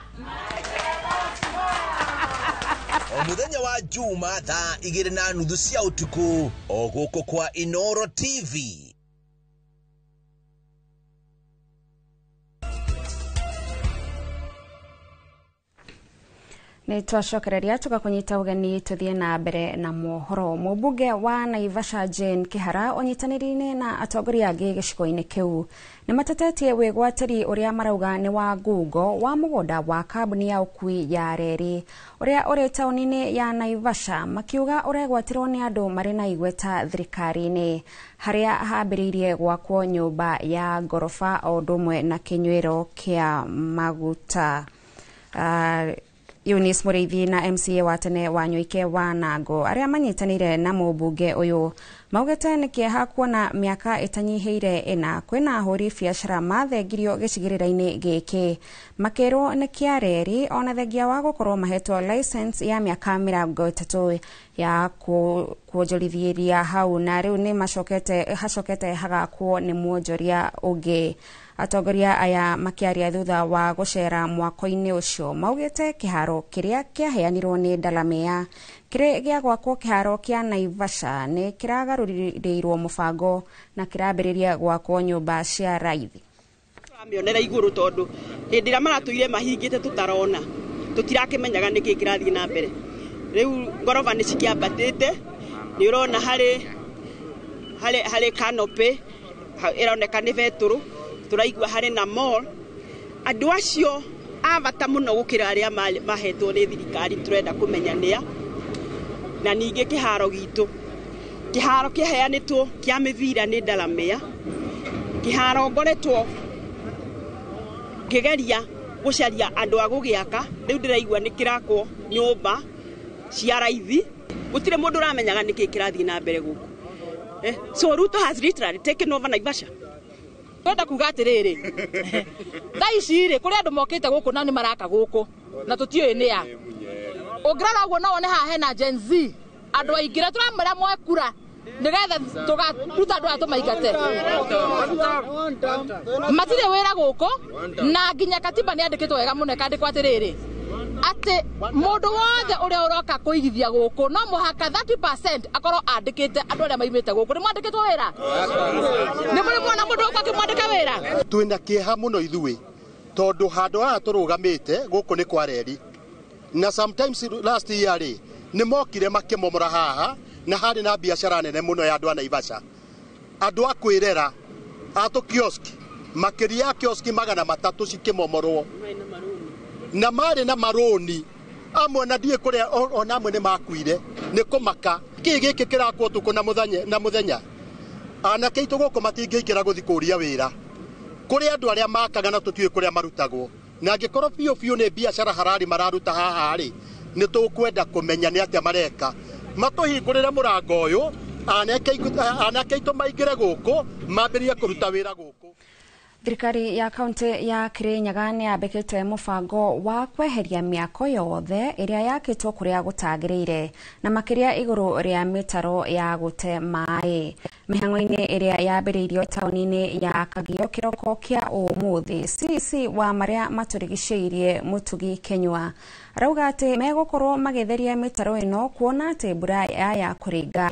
O mũthenya wa Juma thaa 2:30 cia ũtukũ o gũkũ kwa Inooro TV. Nĩ twacokereria tũgakũnyita ũgeni tũthiĩ na mbere na mohoro. Mũmbunge wa Naivasha Jane Kihara ũnyitanĩri-inĩ na atongoria angĩ gĩcigo-inĩ kĩu nĩ matetetie wĩgwatĩri ũrĩa marauga nĩ wa ngungo wa mũgũnda wa kambuni ya ũkui ya reri ũrĩa ũrĩ taũni-inĩ ya Naivasha, makiuga ũregwatĩrwo nĩ andũ marĩ na igweta thirikari-inĩ harĩa hambĩrĩirie gwakwo nyũmba ya ngoroba o ũndũ ũmwe na kĩnyuĩro kĩa maguta. Eunice Mũrĩithi na MCA wa tene wa Nyoike wa Nango arĩa manyitanĩire na mũmbunge ũyũ maugĩte nĩ kĩeha kuona mĩaka ĩtanyihĩire ĩna kwĩna ahũri biacara mathengirio gĩcigĩrĩra-inĩ gĩkĩ makĩrwo nĩ kĩa reri ona thengia wa gũkorwo mahetwo license ya mĩaka 30 ya kuonjorithĩria hau na rĩu nĩ hacokete hagakwo nĩ mwonjoria ũngĩ. Atongoria aya makĩaria thutha wa gũcera mwako-inĩ ũcio maugĩte kĩharo kĩrĩa kĩaheanirwo nĩ Ndalamea kĩrĩ gĩa gwakwo kĩharo kĩa Naivasha nĩ kĩragarũrĩirwo mũbango na kĩrambĩrĩria gwakwo nyũmba cia raithi. Tũramĩonera igũrũ tondũ hĩndĩ ĩrĩa maratũire mahingĩte tũtarona tũtirakĩmenyaga nĩkĩ kĩrathiĩ na mbere. Rĩu ngoroba nĩ cikĩambatĩte, nĩ ũrona harĩ canopy ĩroneka nĩ betũrũ, tũraigua harĩ na mall. Andũ acio a bata mũno gũkĩra arĩa mahetwo nĩ thirikari tũrenda kũmenya nĩa. Na ningĩ kĩharo gitũ, kĩharo kĩheanĩtwo kĩa mĩbira nĩ Ndalamea, kĩharo ngoretwo ngĩgeria gũcaria andũ a gũgĩaka, rĩu ndĩraigua nĩ kĩrakwo nyũmba cia raithi, gũtirĩ mũndũ ũramenyaga nĩkĩ kĩrathiĩ na mbere gũkũ. So Ruto has literally taken over Naivasha. Twenda kuga atiriri thaa ici rĩ kũrĩ andũ mokĩte gũkũ na nĩ maraka gũkũ na tũtiũĩ nĩ a. Ũngĩrora ũguo no wone haha hena Gen Z, andũ aingĩ rĩa tũramera moe kura nĩgetha tũkaruta andũ aya tũmaingate. Matirĩ wĩra gũkũ na nginya katiba nĩ yandĩkĩtwo wega mũno ĩkandĩkwo atĩrĩrĩ Atĩ mũndũ wothe ũrĩa ũroka kũigithia gũkũ no mũhaka 30% akorwo andĩkĩte andũ arĩa maimĩte gũkũ. Nĩ mwandĩkĩtwo wĩra? Nĩ mũrĩ mwona mũndũ ũka akĩmwandĩka wĩra? Twĩna kĩeha mũno ithuĩ tondũ handũ haha tũrũgamĩte gũkũ nĩ kwa reri, na sometimes last year rĩ nĩ mokire makĩmomora haha, na harĩ na biacara nene mũno ya andũ a Naivasha, andũ a kwĩrera a tũ kiosk, makĩria ya kioski 300 cikĩmomorwo, na marĩ na marũni amwe na ndiĩ kũrĩa ona amwe nĩ makuire nĩ kũmaka. Kĩĩ gĩkĩ kĩrakwo ũtukũ na mũthenya? Anake aitũ gũkũ matingĩingĩra gũthiĩ kũria wĩra kũrĩ andũ arĩa makaga na tũtiũĩ kũrĩa marutagwo, na angĩkorwo biũ biũ nĩ biacara harari mararuta haha rĩ, nĩ tũkwenda kũmenya nĩ atĩa mareka. Matũhingũrĩre mũrango ũyũ, anake aitũ maingĩre gũkũ mambĩrĩrie kũruta wĩra gũkũ. Thirikari ya kaunti ya Kirinyaga nĩ yambĩkĩte mũbango wa kweheria mĩako yothe ĩrĩa yakĩtwo kũrĩa gũtagĩrĩire na makĩria igũrũ rĩa mĩtaro ya gũte maĩ. Mĩhang'o-inĩ ĩrĩa yambĩrĩirio taũni-inĩ ya Kagio kĩroko kĩa ũmũthĩ, CC wa marĩa matũrigicĩirie Mũtugi Kenyua arauga atĩ megũkorwo magĩtheria mĩtaro ĩno kuona atĩ mbura yaya kũringa.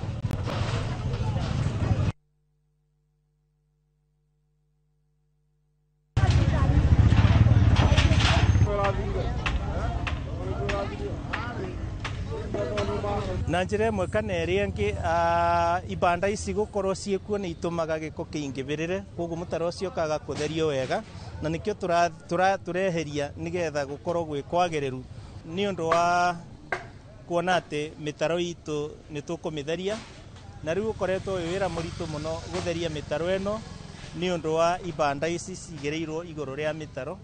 Na njĩra ĩmwe kana ĩrĩa ĩngĩ, ibanda ici gũkorwo ciĩkuo nĩ itũmaga gĩko kĩingĩbĩrĩre, koguo mũtaro ũcio ũkaga kũtherio wega, na nĩkĩo tũreheria nĩgetha gũkorwo gwĩ kwagĩrĩru, nĩ ũndũ wa kuona atĩ mĩtaro itũ nĩ tũkũmĩtheria, na rĩu ũkoretwo wĩ wĩra mũritũ mũno gũtheria mĩtaro ĩno nĩ ũndũ wa ibanda ici cigĩrĩirwo igũrũ rĩa mĩtaro,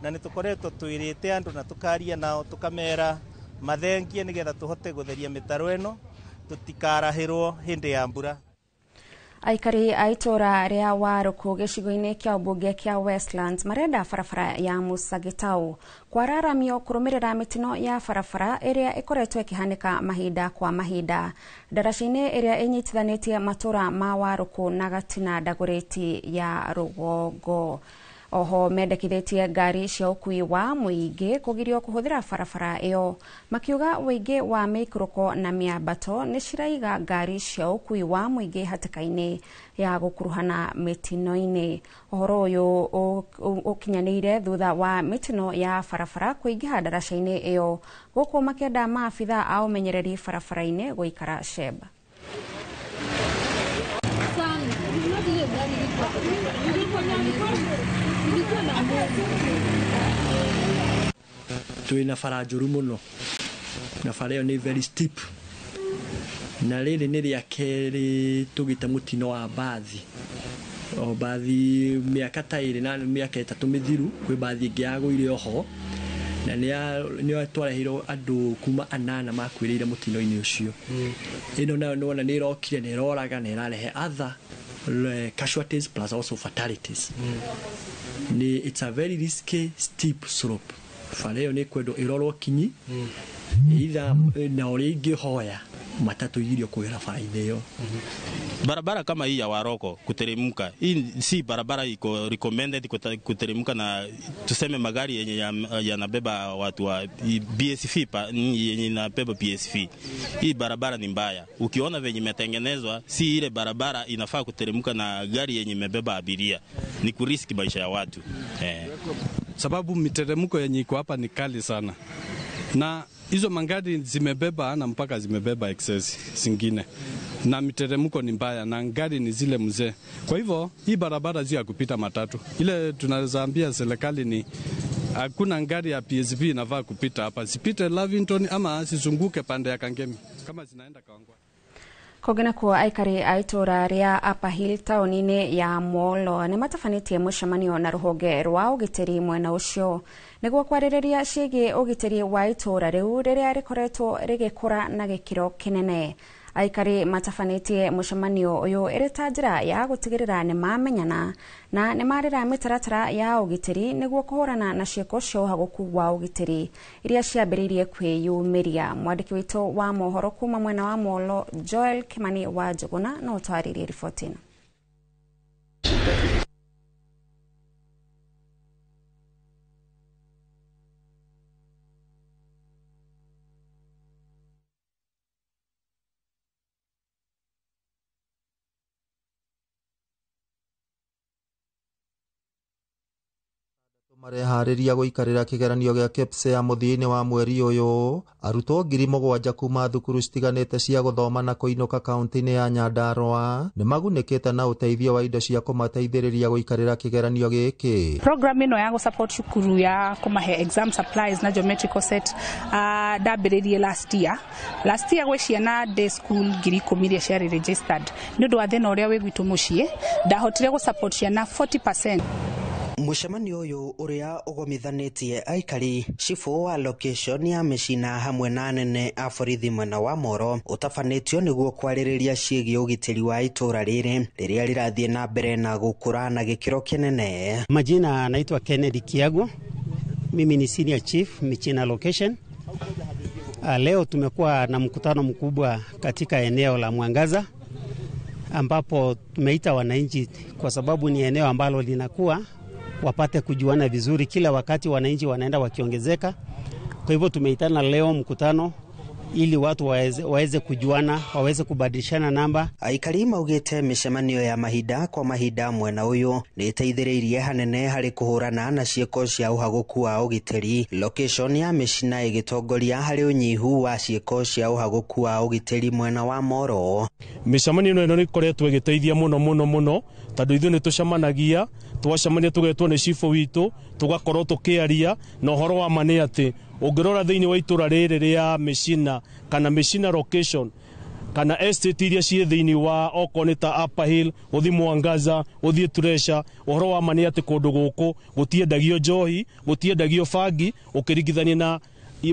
na nĩ tũkoretwo twĩrĩte andũ na tũkaria nao tũkamera mathengie nĩgetha tũhote gũtheria mĩtaro ĩno tũtikarahĩrwo hĩndĩ ya mbura. Aikari a itũra rĩa Warũkũ gĩcigo-inĩ kĩa ũmbunge kĩa Westlands marenda barabara ya Musa Gĩtaũ kwararamio kũrũmĩrĩra mĩtino ya barabara ĩrĩa ĩkoretwo ĩkĩhanĩka mahinda kwa mahinda ndaraca-inĩ ĩrĩa ĩnyitithanĩtie matũra ma Warũkũ na Gatina Ndagũrĩti ya rũgongo. Oho mendekithĩtie ngari cia ũkui wa mũingĩ kũgirio kũhũthĩra barabara ĩyo, makiuga ũingĩ wa mĩikũrũko na mĩambato nĩ ciraiga ngari cia ũkui wa mũingĩ hatĩka-inĩ ya gũkuruhana mĩtino-inĩ. Ũhoro ũyũ ũkinyanĩire thutha wa mĩtino ya barabara kũingĩha ndaraca-inĩ ĩyo, gũkũ makĩenda maabitha a ũmenyereri barabara-inĩ gũikara cemba. Twina bara njũru mũno, na bara ĩyo nĩ very steep, na rĩrĩ nĩ rĩa kerĩ tũgĩte mũtino wa mbathi, o mbathi mĩaka ta 2 na mĩaka 3 mĩthiru, kwĩ mbathi ĩngĩ yagũire oho, na nĩ twareheirwo andũ kuma 8 makuĩrĩire mũtino-inĩ ũcio. Ĩno nayo nĩwona nĩ ĩrokire na ĩroraga na ĩrarehe other casualties plus also fatalities. Ni it's a very risky steep slope. Bara ĩyo nĩ kwendwo ĩrorwo kinyi, either na ũrĩa ingĩhoya matatu igirio kũgera bara-inĩ ĩyo. Barabara kama hii ya Waroko kuteremka, hii si barabara iko recommended kuteremka na tuseme magari yenye yanabeba watu wa BSV, yenye inabeba PSV. Hii barabara ni mbaya. Ukiona venye imetengenezwa, si ile barabara inafaa kuteremka na gari yenye imebeba abiria. Ni kuriski maisha ya watu. Sababu miteremko yenye iko hapa ni kali sana, na hizo mangari zimebeba na mpaka zimebeba excess zingine, na miteremko ni mbaya na ngari ni zile mzee. Kwa hivyo hii barabara sio ya kupita matatu. Ile tunaweza ambia serikali ni hakuna ngari ya PSV inafaa kupita hapa, sipite Lavington ama sizunguke pande ya Kangemi kama zinaenda Kawangware. Kũngĩ nakuo aikari a itũra rĩa Upper Hill taũni-inĩ ya Molo nĩ matabanĩtie mũcemanio na rũhonge rwa ũgitĩri mwena ũcio nĩguo kwarĩrĩria ciĩgiĩ ũgitĩri wa itũra rĩu rĩrĩa rĩkoretwo rĩgĩkũra na gĩkĩro kĩnene. Aikari matabanĩtie mũcemanio ũyũ ĩrĩ ta njĩra ya gũtigĩrĩra nĩ mamenyana na nĩ marĩra mĩtaratara ya ũgitĩri nĩguo kũhũrana na ciĩko cia ũhagũku wa ũgitĩri iria ciambĩrĩirie kwĩyumĩria. Mwandĩki witũ wa mohoro kuma mwena wa Molo Joel Kimani wa Njũgũna no ũtwarĩrie riboti ĩno. Mareharĩria gũikarĩra kĩgeranio gĩa KPSEA mũthia-inĩ wa mweri ũyũ. Arutwo 7,000 kuma thukuru citiganĩte cia gũthoma na kũinũka kaunti-inĩ ya Nyandarua nĩ magunĩkĩte na ũteithio wa indo cia kũmateithĩrĩria gũikarĩra kĩgeranio gĩkĩ. Program ĩno ya gũ-support cukuru ya kũmahe exam supplies na geometrical set ndambĩrĩrie last year. Last year gwĩ ciana day school 10,000 iria ciarĩ registered. Nĩ ũndũ wa thĩna ũrĩa wĩ gwitũ mũciĩ, ndahotire gũ-support ciana 40%. Mũcemanio ũyũ ũrĩa ũgomithanĩtie aikari cibũ wa location ya Mĩcina hamwe na anene a borithi mwena wa Moro ũtabanĩtio nĩguo kwarĩrĩria ciĩgiĩ ũgitĩri wa itũra rĩrĩ rĩrĩa rĩrathiĩ na mbere na gũkũra na gĩkĩro kĩnene. Majina naitwa Kennedy Kiago, mimi ni senior chief Michina location. Leo tumekuwa na mkutano mkubwa katika eneo la Mwangaza ambapo tumeita wananchi kwa sababu ni eneo ambalo linakuwa wapate kujuana vizuri. Kila wakati wananchi wanaenda wakiongezeka. Kwa hivyo tumeitana leo mkutano ili watu waweze kujuana, waweze kubadilishana namba. Aikari maugite mĩcemanio ya mahinda kwa mahinda mwena ũyũ nĩ ĩteithĩrĩirie hanene harĩ kũhũrana na ciĩko cia ũhagũku wa ũgitĩri. Location ya Mĩcina ĩgĩtongoria harĩ ũnyihu wa ciĩko cia ũhagũku wa ũgitĩri mwena wa Moro. Mĩcemanio ĩno nĩ ĩkoretwo ĩgĩteithia mũno mũno mũno tondũ ithuĩ nĩ tũcemanagia, twacemania tũgetwo nĩ cibũ witũ, tũgakorwo tũkĩaria na ũhoro wa ma nĩ atĩ ũngĩrora thĩinĩ wa itũra rĩrĩ rĩa Mĩcina kana Mĩcina location kana estate iria ciĩ thĩinĩ wa okorwo nĩ ta Upper Hill, ũthiĩ Mwangaza, ũthiĩ Turesha, ũhoro wa ma nĩ atĩ kũndũ gũkũ gũtiendagio njohi, gũtiendagio bangi ũkĩringithania na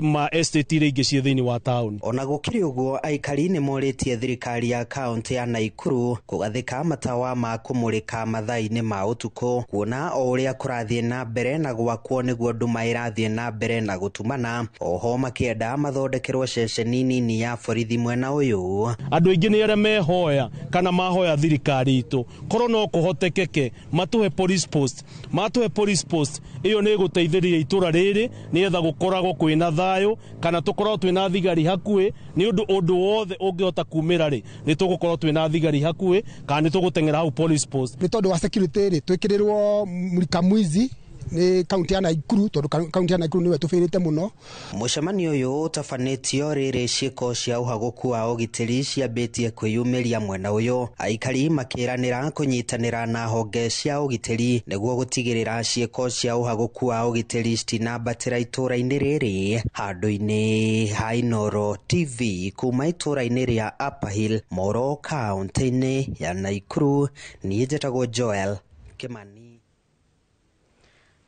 ma estate iria ingĩ ciĩ thĩinĩ wa taũni. Ona gũkĩrĩ ũguo, aikari nĩ morĩtie thirikari ya kaunti ya Naikuru kũgathĩka matawa ma kũmũrĩka mathaa-inĩ ma ũtukũ, kuona o ũrĩa kũrathiĩ na mbere na gwakwo nĩguo nduma ĩrathiĩ na mbere na gũtumana. Oho makĩenda mathondekerwo ceceni nini ya borithi mwena ũyũ. Andũ aingĩ nĩ arĩa mehoya kana mahoya thirikari itũ korwo no kũhotekeke matũhe police post, matũhe police post ĩyo nĩ ĩgũteithĩrĩria itũra rĩrĩ nĩgetha gũkoragwo kwĩna thayo kana tukorwo twina thigari hakuĩ ni undu undu wothe ũngĩhota kumĩra rĩ nĩ tũgũkorwo twina thigari hakuĩ kana nĩ tũgũteng'era hau police post. Nĩ tondũ wa security rĩ twĩkĩrĩrwo mũrika mwizi nĩ kaunti ya Naikuru tondũ kaunti ya Naikuru nĩwe tũbĩrĩte mũno. Mũcemanio ũyũ ũtabanĩtio rĩrĩ ciĩko cia ũhagũku wa ũgitĩri ciambĩtie kwĩyumĩria mwena ũyũ, aikari makĩranĩra kũnyitanĩra na honge cia ũgitĩri nĩguo gũtigĩrĩra ciĩko cia ũhagũku wa ũgitĩri citinambatĩra itũra-inĩ rĩrĩ. Handũ-inĩ ha Inooro TV kuma itũra-inĩ rĩa Upper Hill, Moro, kaunti-inĩ ya Naikuru, niĩ njĩtagwo Joel Kimani.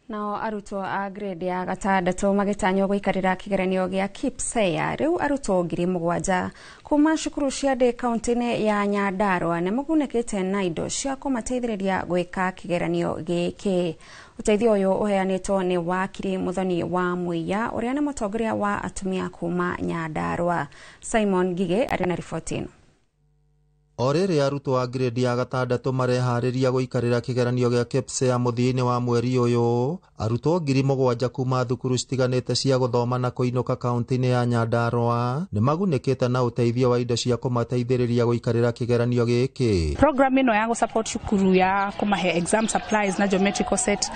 Nao arutwo a grade ya gatandatũ magĩtanywo gũikarĩra kĩgeranio gĩa KPSEA. Rĩu arutwo 7,000 kuma cukuru cia ndĩ kaunti-inĩ ya Nyandarua nĩ magunĩkĩte na indo cia kũmateithĩrĩria gwĩka kĩgeranio gĩkĩ. Ũteithio ũyũ ũheanĩtwo nĩ wakiri Muthoni wa Muiya ũrĩa nĩ mũtongoria wa atumia kuma Nyandarua. Simon Ngige arĩ na riboti ĩno. O rĩrĩ arutwo a grade ya gatandatũ mareharĩria gũikarĩra kĩgeranio gĩa KPSEA mũthia-inĩ wa mweri ũyũ, arutwo 7,000 kuma thukuru citiganĩte cia gũthoma na kũinũka kaunti-inĩ ya Nyandarua nĩ magunĩkĩte na ũteithio wa indo cia kũmateithĩrĩria gũikarĩra kĩgeranio gĩkĩ. Program ĩno ya gũ-support cukuru ya kũmahe exam supplies na geometrical set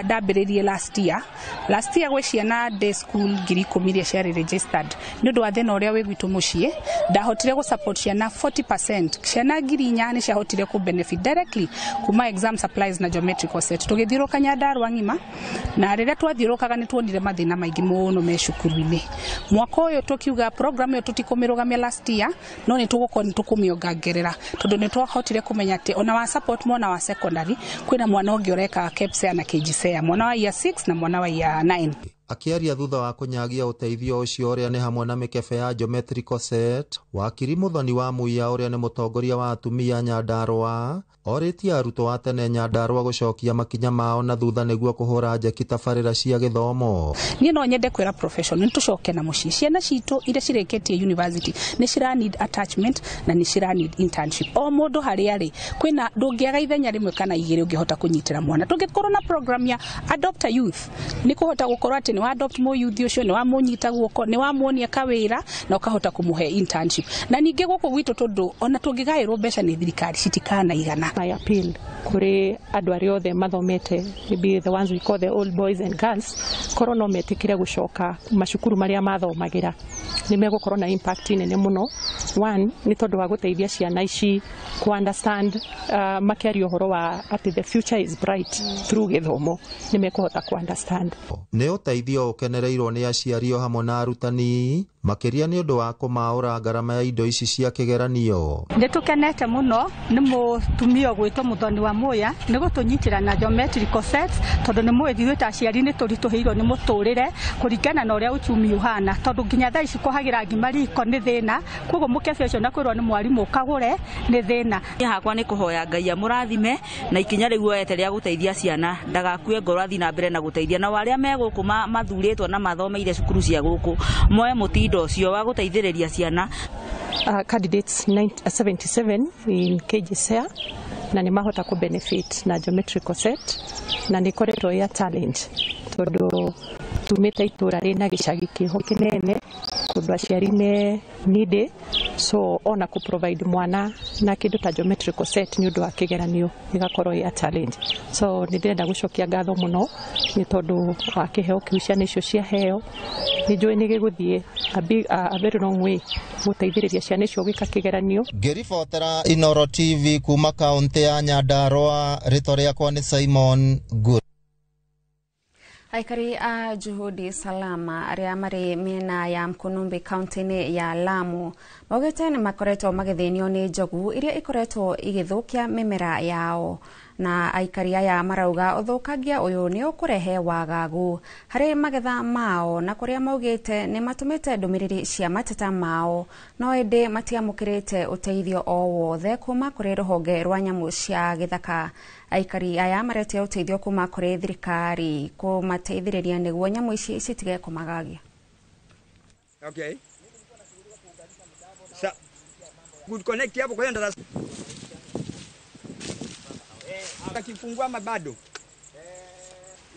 ndambĩrĩrie last year. Last year gwĩ ciana day school 10,000 iria ciarĩ registered. Nĩ ũndũ wa thĩna ũrĩa wĩ gwitũ mũciĩ, ndahotire gũ-support ciana 40%. Ciana 4,000 nĩ ciahotire kũ benefit directly kuma exam supplies na geometrical set. Tũgĩthiũrũka Nyandarua ng'ima na rĩrĩa twathiũrũkaga nĩ tuonire mathĩna maingĩ mũno me cukuru-inĩ. Mwaka ũyũ tũkiuga program ĩyo tũtikũmĩrũgamia last year, no nĩ tũgũkorwo nĩ tũkũmĩongangerera tondũ nĩ twahotire kũmenya atĩ ona wa support mwana wa secondary kwĩna mwana ũngĩ ũreka KPSEA na KJSEA, mwana wa year 6 na mwana wa year 9. Akĩaria thutha wa kũnyagia ũteithio ũcio ũrĩa nĩ hamwe na mĩkebe ya geometrical set, wakiri Muthoni wa Muiya ũrĩa nĩ mũtongoria wa atumia Nyandarua orĩtie arutwo a tene Nyandarua gũcokia makinya mao na thutha nĩguo kũhũra njeki tabarĩra cia gĩthomo. Niĩ no nyende kwĩra profession nĩ tũcoke na mũciĩ. Ciana citũ iria cirĩkĩtie university nĩ cira need attachment na nĩ cira need internship. O mũndũ harĩa arĩ kwĩna ndũngĩaga ithenya rĩmwe kana igĩrĩ ũngĩhota kũnyitĩra mwana. Tũngĩkorwo na program ya adopt a youth nĩ kũhota gũkorwo atĩ nĩ wa adopt mũyuthi ũcio, nĩ wamũnyita guoko, nĩ wamuonia kawĩra na ũkahota kũmũhe internship. Na ningĩ gũkũ gwitũ tondũ ona tũngĩgaĩrwo mbeca nĩ thirikari citikanaigana. My appeal kũrĩ andũ arĩa othe mathomete, maybe the ones we call the old boys and girls, korwo no metĩkĩre gũcoka macukuru marĩa mathomagĩra, nĩ megũkorwo na impact nene mũno. One, nĩ tondũ wa gũteithia ciana ici ku understand makĩaria ũhoro wa atĩ the future is bright through gĩthomo, nĩ mekũhota ku understand. Nĩ ũteithio ũkenereirwo nĩ aciari o hamwe na arutani, makĩria nĩ ũndũ wa kũmaũra ngarama ya indo ici cia kĩgeranio. Nĩ tũkenete mũno nĩ mũtumia ũgwĩtwo Mũthoni wa Muya nĩ gũtũnyitĩra na geometrical sets, tondũ nĩ mũĩ ithuĩ ta aciari nĩ tũritũhĩirwo nĩ mũtũrĩre kũringana na ũrĩa uchumi ũhana, tondũ nginya thaa ici kũhagĩra ngima riko nĩ thĩna, koguo mũkebe ũcio na kwĩrwo nĩ mwarimũ ũkagũre nĩ thĩna. Niĩ hakwa nĩ kũhoya Ngai amũrathime na ikinya rĩu oete rĩa gũteithia ciana, ndagakue ngoro, athiĩ na mbere na gũteithia. Nao arĩa me gũkũ mathurĩtwo na mathomeire cukuru cia gũkũ moe mũtindo ũcio wa gũteithĩrĩria ciana. Candidates 77 in KJSEA na nĩ mahota ku benefit na geometrical set, na nĩ koretwo ya challenge tondũ tumĩte itũra rĩna gĩcagi kĩho kĩnene kũndũ aciari me needy, so ona ku provide mwana na kĩndũ ta geometrical set nĩ ũndũ wa kĩgeranio ĩgakorwo ya challenge. So nĩ ndĩrenda gũcokia ngatho mũno nĩ tondũ wa kĩheo kĩu ciana icio ciaheo, nĩ njũĩ nĩ gĩgũthiĩ a very long way gũteithĩrĩria ciana icio gwĩka kĩgeranio. Ngĩribotera Inooro TV kuma kaũntĩ ya Nyandarua, rĩtwa rĩakwa nĩ Simon Ngure. Aikari a Juhudi Salama arĩa marĩ mĩena ya Mkunumbi kaunti-inĩ ya Lamu maugĩte nĩ makoretwo magĩthĩnio nĩ njogu iria ikoretwo igĩthũkia mĩmera yao, na aikari aya marauga ũthũkangia ũyũ nĩ ũkũrehe wagagu harĩ magetha mao, na kũrĩa maugĩte nĩ matũmĩte ndũmĩrĩri cia mateta mao no ĩndĩ matiamũkĩrĩte ũteithio o wothe kuma kũrĩ rũhonge rwa nyamũ cia gĩthaka. Aikari aya maretia ũteithio kuma kũrĩ thirikari kũmateithĩrĩria nĩguo nyamũ ici citige kũmagagia. Okay. Sa good connect hapo kwa hiyo akifungua mabado.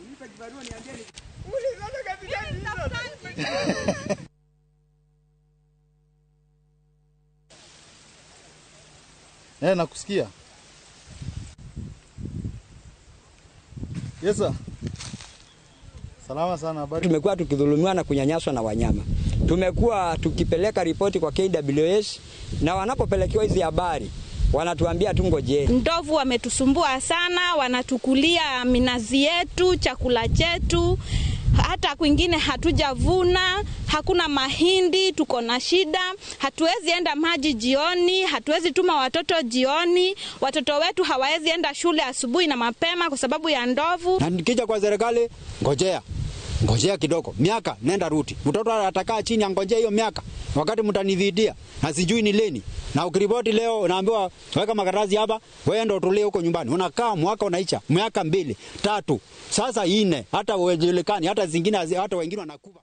Unipe kibarua niambie ni ulizana kabisa. Nakusikia. Yes sir. Salama sana, habari. Tumekuwa tukidhulumiwa na kunyanyaswa na wanyama. Tumekuwa tukipeleka ripoti kwa KWS, na wanapopelekewa hizi habari wanatuambia tu ngojeni. Ndovu wametusumbua sana, wanatukulia minazi yetu, chakula chetu, hata kwingine hatujavuna, hakuna mahindi, tuko na shida, hatuwezi enda maji jioni, hatuwezi tuma watoto jioni, watoto wetu hawawezi enda shule asubuhi na mapema kwa sababu ya ndovu. Na nikija kwa serikali, ngojea. Ngojea kidogo, miaka nenda ruti. Mtoto atakaa chini angojea hiyo miaka. Wakati mtanidhidia na sijui ni lini. Na ukiripoti leo unaambiwa weka makaratasi hapa, wewe ndio utulie huko nyumbani. Unakaa mwaka unaisha, miaka 2, 3, sasa 4, hata uwejelekani, hata zingine hata wengine wanakufa.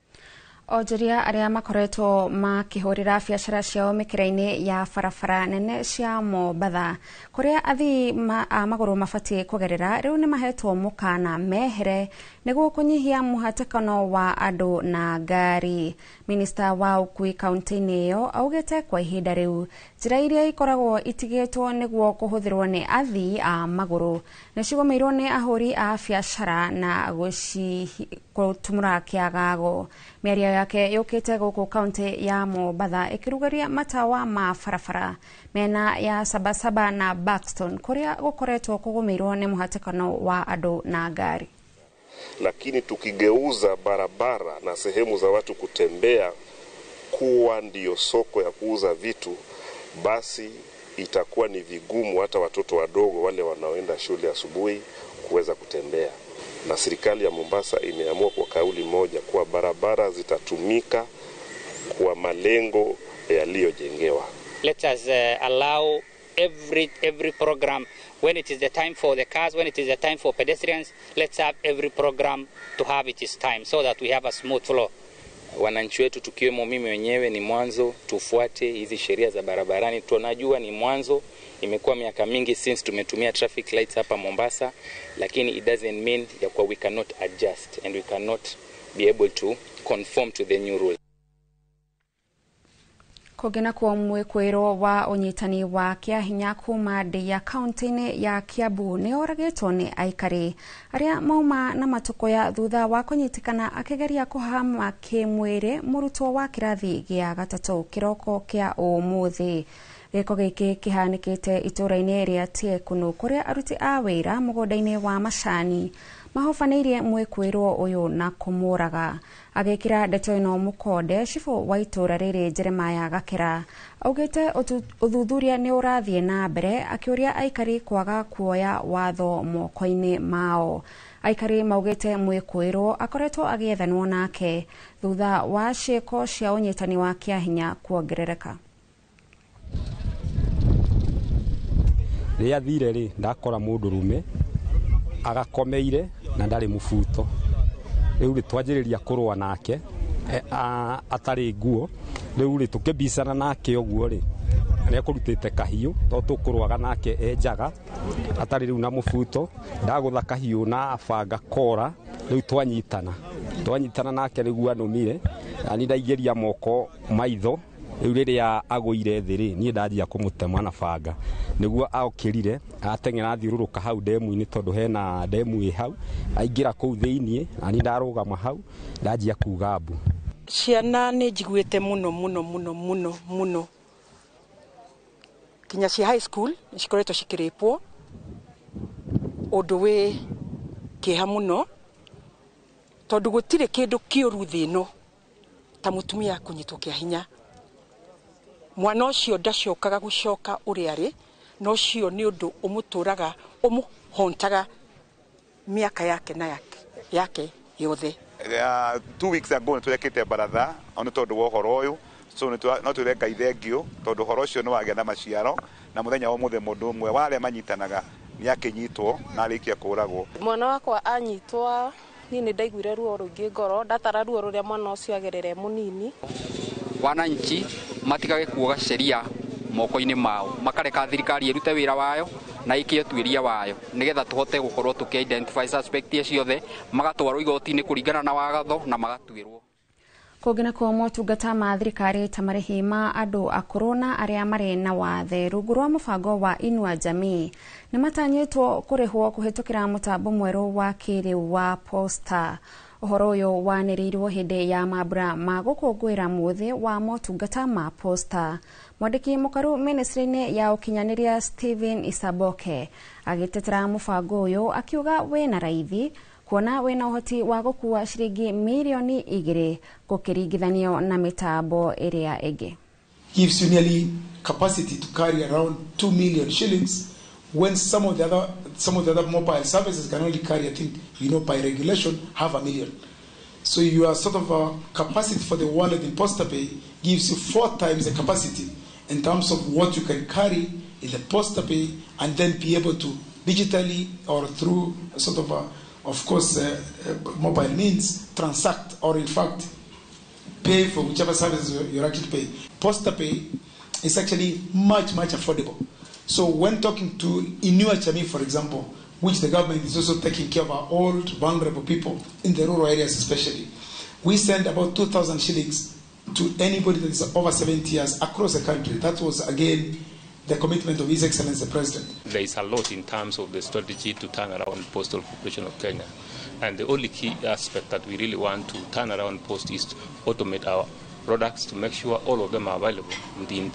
Onjoria arĩa makoretwo makĩhũrĩra biacara ciao mĩkĩra-inĩ ya barabara nene cia Mombatha kũrĩa athii a magũrũ mabatiĩ kũgerera rĩu nĩ mahetwo mũkana mehere nĩguo kũnyihia mũhatĩkano wa andũ na ngari. Minista wa ũkui kaunti-inĩ ĩyo augĩte kwa ihinda rĩu njĩra iria ikoragwo itigĩtwo nĩguo kũhũthĩrwo nĩ athii a magũrũ nĩ cigũmĩirwo nĩ ahũri a biacara na gũtumũra kĩagago. Mĩario yake yũkĩte gũkũ kaunti ya Mombatha ĩkĩrugũria matawa ma barabara mĩena ya Sabasaba na Buxton kũrĩa gũkoretwo kũgũmĩirwo nĩ mũhatĩkano wa andũ na ngari. Lakini tukigeuza barabara na sehemu za watu kutembea kuwa ndiyo soko ya kuuza vitu, basi itakuwa ni vigumu hata watoto wadogo wale wanaoenda shule asubuhi kuweza kutembea. Na serikali ya Mombasa imeamua kwa kauli moja kuwa barabara zitatumika kwa malengo yaliyojengewa. Let us allow every program, when it is the time for the cars, when it is the time for pedestrians, let's have every program to have its time so that we have a smooth flow. Wananchi wetu tukiwemo mimi mwenyewe ni mwanzo tufuate hizi sheria za barabarani. Tunajua ni mwanzo, imekuwa miaka mingi since tumetumia traffic lights hapa Mombasa, lakini it doesn't mean ya kwa we cannot adjust and we cannot be able to conform to the new rules. Kũngĩ nakuo mwĩkwĩrwo wa ũnyitani wa kĩahinya kuma Ndeiya kaunti-inĩ ya Kiambu nĩ oragĩtwo nĩ aikari arĩa mauma na matũkũya thutha wa kũnyitĩkana akĩgeria kũhama kĩmwĩrĩ mũrutwo wa kĩrathi gĩa gatatũ kĩroko kĩa ũmũthĩ. Gĩko gĩkĩ kĩhanĩkĩte itũũra-inĩ rĩa Tiekunu kũrĩa aruti a wĩra mũgũnda-inĩ wa macani mahobanĩirie mwĩkwĩrwo ũyũ na kũmũraga. Agĩkĩra ndeto ĩno mũkonde, cibũ wa itũũra rĩrĩ Jeremiah Gakĩra augĩte ũthuthuria nĩ ũrathiĩ na mbere, akĩũria aikari kwaga kuoya watho moko-inĩ mao. Aikari maugĩte mwĩkwĩrwo akoretwo agĩethanwo nake thutha wa ciĩko cia ũnyitani wa kĩahinya kuongerereka. Rĩrĩa thire rĩ, ndakora mũndũrũme agakomeire na ndarĩ mũbuto. Rĩu rĩ twanjĩrĩria kũrũa nake atarĩ nguo. Rĩu rĩ tũkĩmbicana nake ũguo rĩ, nĩ ekũrutĩte kahiũ to tũkũrũaga nake e njaga atarĩ rĩu na mũbuto. Ndagũtha kahiũ na banga kora, rĩu twanyitana nake nĩguo anũmire, na niĩ ndaingĩria moko maitho. Rĩu rĩrĩa agũire thĩ rĩ, niĩ ndanjia kũmũtema na banga nĩguo aokĩrire ateng'era athiũrũrũka hau ndemu-inĩ, tondũ hena ndemu ĩ hau, aingĩra kũu thĩiniĩ na niĩ ndarũgama hau ndanjia kuga mbu. Ciana nĩ njiguĩte mũno mũno mũno mũno mũno, kinya cia high school nĩ cikoretwo cikĩrĩpwo, ũndũ wĩ kĩeha mũno, tondũ gũtirĩ kĩndũ kĩũru thĩ ĩno ta mũtumia kũnyitwo kĩa hinya. Mwana ũcio ndacokaga gũcoka ũrĩa arĩ, na ũcio nĩ ũndũ ũmũtũraga ũmũhontaga mĩaka yake na yake yothe. 2 weeks ago nĩ twekĩte baratha nĩ tondũ wa ũhoro ũyũ, so no twĩre Ngai thengio tondũ ũhoro ũcio nĩ wagĩa na maciaro, na mũthenya wa ũmũthĩ mũndũ ũmwe wa arĩa manyitanaga nĩ akĩnyitwo na arĩkia kũragwo. Mwana wakwa anyitwa niĩ nĩ ndaiguire ruo rũingĩ ngoro, ndatara ruo rũrĩa mwana ũcio agerere mũnini. Wananchi matigage kuoga sheria moko-inĩ mao, makareka thirikari ĩrute wĩra wayo na ĩke ũtuĩria wayo nĩgetha tũhote gũkorwo tũkĩ identify suspect ciothe, magatwarwo igoti-inĩ kũringana na watho na magatuĩrwo. Kũngĩ nakuo motungata ma thirikari ta marĩhi ma andũ akũrũ na arĩa marĩ na wathe rungu rwa mũbango wa Inua Jamii nĩ matanyĩtwo kũrĩhwo kũhĩtũkĩra mũtambo mwerũ wa kĩrĩu wa Posta. Ũhoro ũyũ wanĩrĩirwo hĩndĩ ya mambura ma gũkũngũĩra mũthĩ wa motungata ma Posta. Mwandĩki mũkaru ministry-inĩ ya ũkinyanĩria Stephen Isaboke agĩtetera mũbango ũyũ akiuga wĩna raithi kuona wĩna ũhoti wa gũkua ciringi mirioni 2 gũkĩringithanio na mĩtambo ĩrĩa ĩngĩ. Gives you nearly capacity to carry around 2 million shillings when some of the other mobile services can only carry, I think, you know, by regulation, 500,000. So your sort of a capacity for the wallet in PostaPay gives you 4 times the capacity in terms of what you can carry in the PostaPay and then be able to digitally or through sort of a, of course, mobile means transact or in fact pay for whichever services you're actually paying. PostaPay is actually much, much affordable. So when talking to Inua Jamii, for example, which the government is also taking care of our old, vulnerable people in the rural areas especially, we send about 2,000 shillings to anybody that is over 70 years across the country. That was, again, the commitment of His Excellency the President. There is a lot in terms of the strategy to turn around Postal Corporation of Kenya. And the only key aspect that we really want to turn around Post is to automate our products to make sure all of them are available within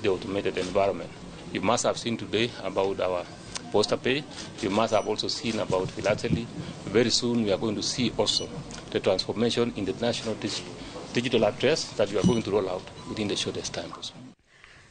the automated environment. You must have seen today about our PostaPay. You must have also seen about philately. Very soon we are going to see also the transformation in the national digital address that we are going to roll out within the shortest time possible.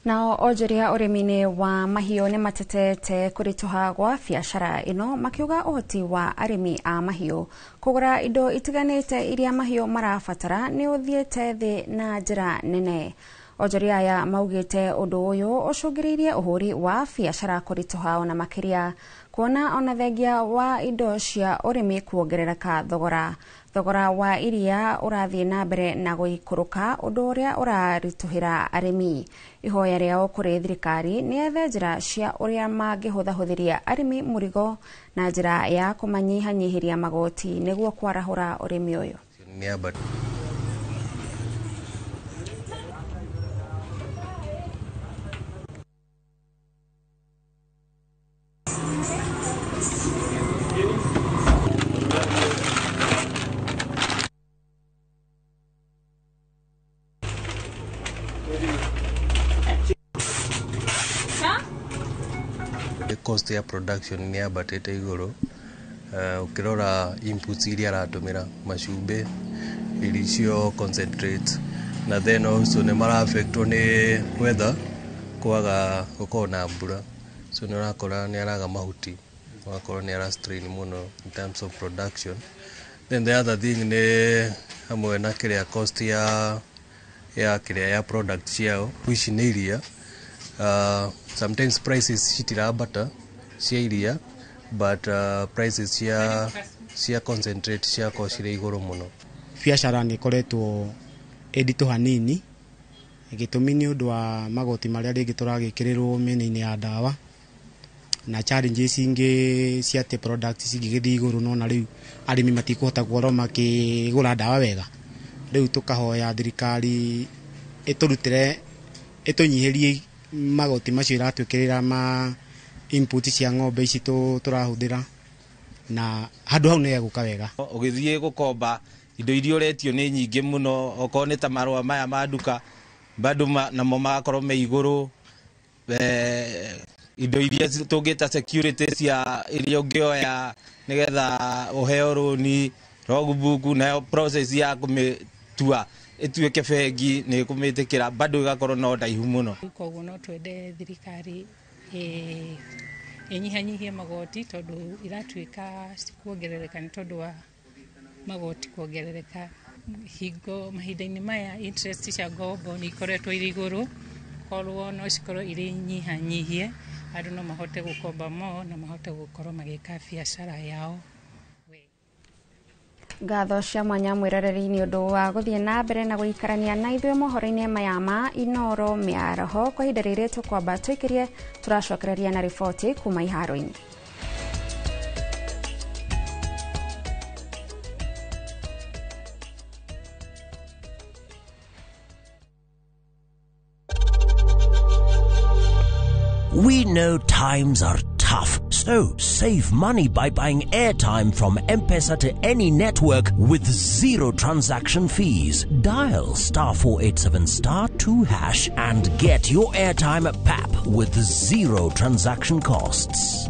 Nao onjoria ũrĩmi-inĩ wa mahiũ nĩ matetete kũritũha gwa biacara ĩno makiuga ũhoti wa arĩmi a mahiũ kũgũra indo itiganĩte iria mahiũ marabatara nĩ ũthiĩte thĩ na njĩra nene. Onjoria aya maugĩte ũndũ ũyũ ũcũngĩrĩirie ũhũri wa biacara kũritũha ona makĩria kuona ona thengia wa indo cia ũrĩmi kuongerereka thogora. Thogora wa iria ũrathiĩ na mbere na gũikũrũka ũndũ ũrĩa ũraritũhĩra arĩmi. Ihoya rĩao kũrĩ thirikari nĩ yethe njĩra cia ũrĩa mangĩhũthahũthĩria arĩmi mũrigo na njĩra ya kũmanyihanyihĩria magoti nĩguo kwarahũra ũrĩmi ũyũ. Cost ya production nĩ yambatĩte igũrũ. Ũkĩrora inputs iria aratumĩra, macumbĩ, irio icio concentrate, na then also nĩ mara-affectwo nĩ weather, kwaga gũkorwo na mbura, so nĩ ũrakora nĩ araga mahuti, ũgakorwo nĩ ara strain mũno in terms of production. Then the other thing nĩ hamwe na kĩrĩa cost ya kĩrĩa ya product ciao, which nĩ iria. Sometimes prices citirambata cia iria, but prices cia concentrate ciakorwo cirĩ igũrũ mũno. Biacara nĩ ĩkoretwo ĩ nditũ hanini, gĩtũmi nĩ ũndũ wa magoti marĩa rĩngĩ tũragĩkĩrĩrwo mĩena-inĩ ya ndawa na challenges ingĩ cia atĩ product cingĩgĩthiĩ igũrũ, no na rĩu arĩmi matikũhota gũkorwo makĩgũra ndawa wega. Rĩu tũkahoya thirikari ĩtũrutĩre, ĩtũnyihĩrie magoti macio iratwĩkĩrĩra ma input cia ng'ombe ici tũrahũthĩra, na handũ hau nĩ hegũka wega. Ũgĩthiĩ gũkomba indo iria ũretio nĩ nyingĩ mũno, okorwo nĩ ta marũa maya ma nduka bado namo magakorwo me igũrũ. Indo iria tũngĩta security cia iria ũngĩoya nĩgetha ũheo rũni, logbook, nayo process ya kũmĩtua ĩtuĩke bengi nĩ ĩkũmĩtĩkĩra bado ĩgakorwo no ndaihu mũno. Koguo no twende thirikari ĩnyihanyihie magoti tondũ iratuĩka cikuongerereka nĩ tondũ wa magoti kuongerereka. Hingo mahinda-inĩ maya interest cia ngombo nĩ ikoretwo irĩ igũrũ, korwo no cikorwo irĩ nyihanyihie, andũ no mahote gũkomba mo na mahote gũkorwo magĩka biacara yao. Ngatho cia mwanya mwĩroreri nĩ ũndũ wa gũthiĩ na mbere na gũikarania na ithuĩ mohoro-inĩ maya ma Inooro mĩaraho. Kwa ihinda rĩrĩ tũkwamba tũikĩrie, tũracokereria na riboti kuma iharo-inĩ. We know times are tough, so save money by buying airtime from M-Pesa to any network with zero transaction fees. Dial *487*2# and get your airtime at PAP with zero transaction costs.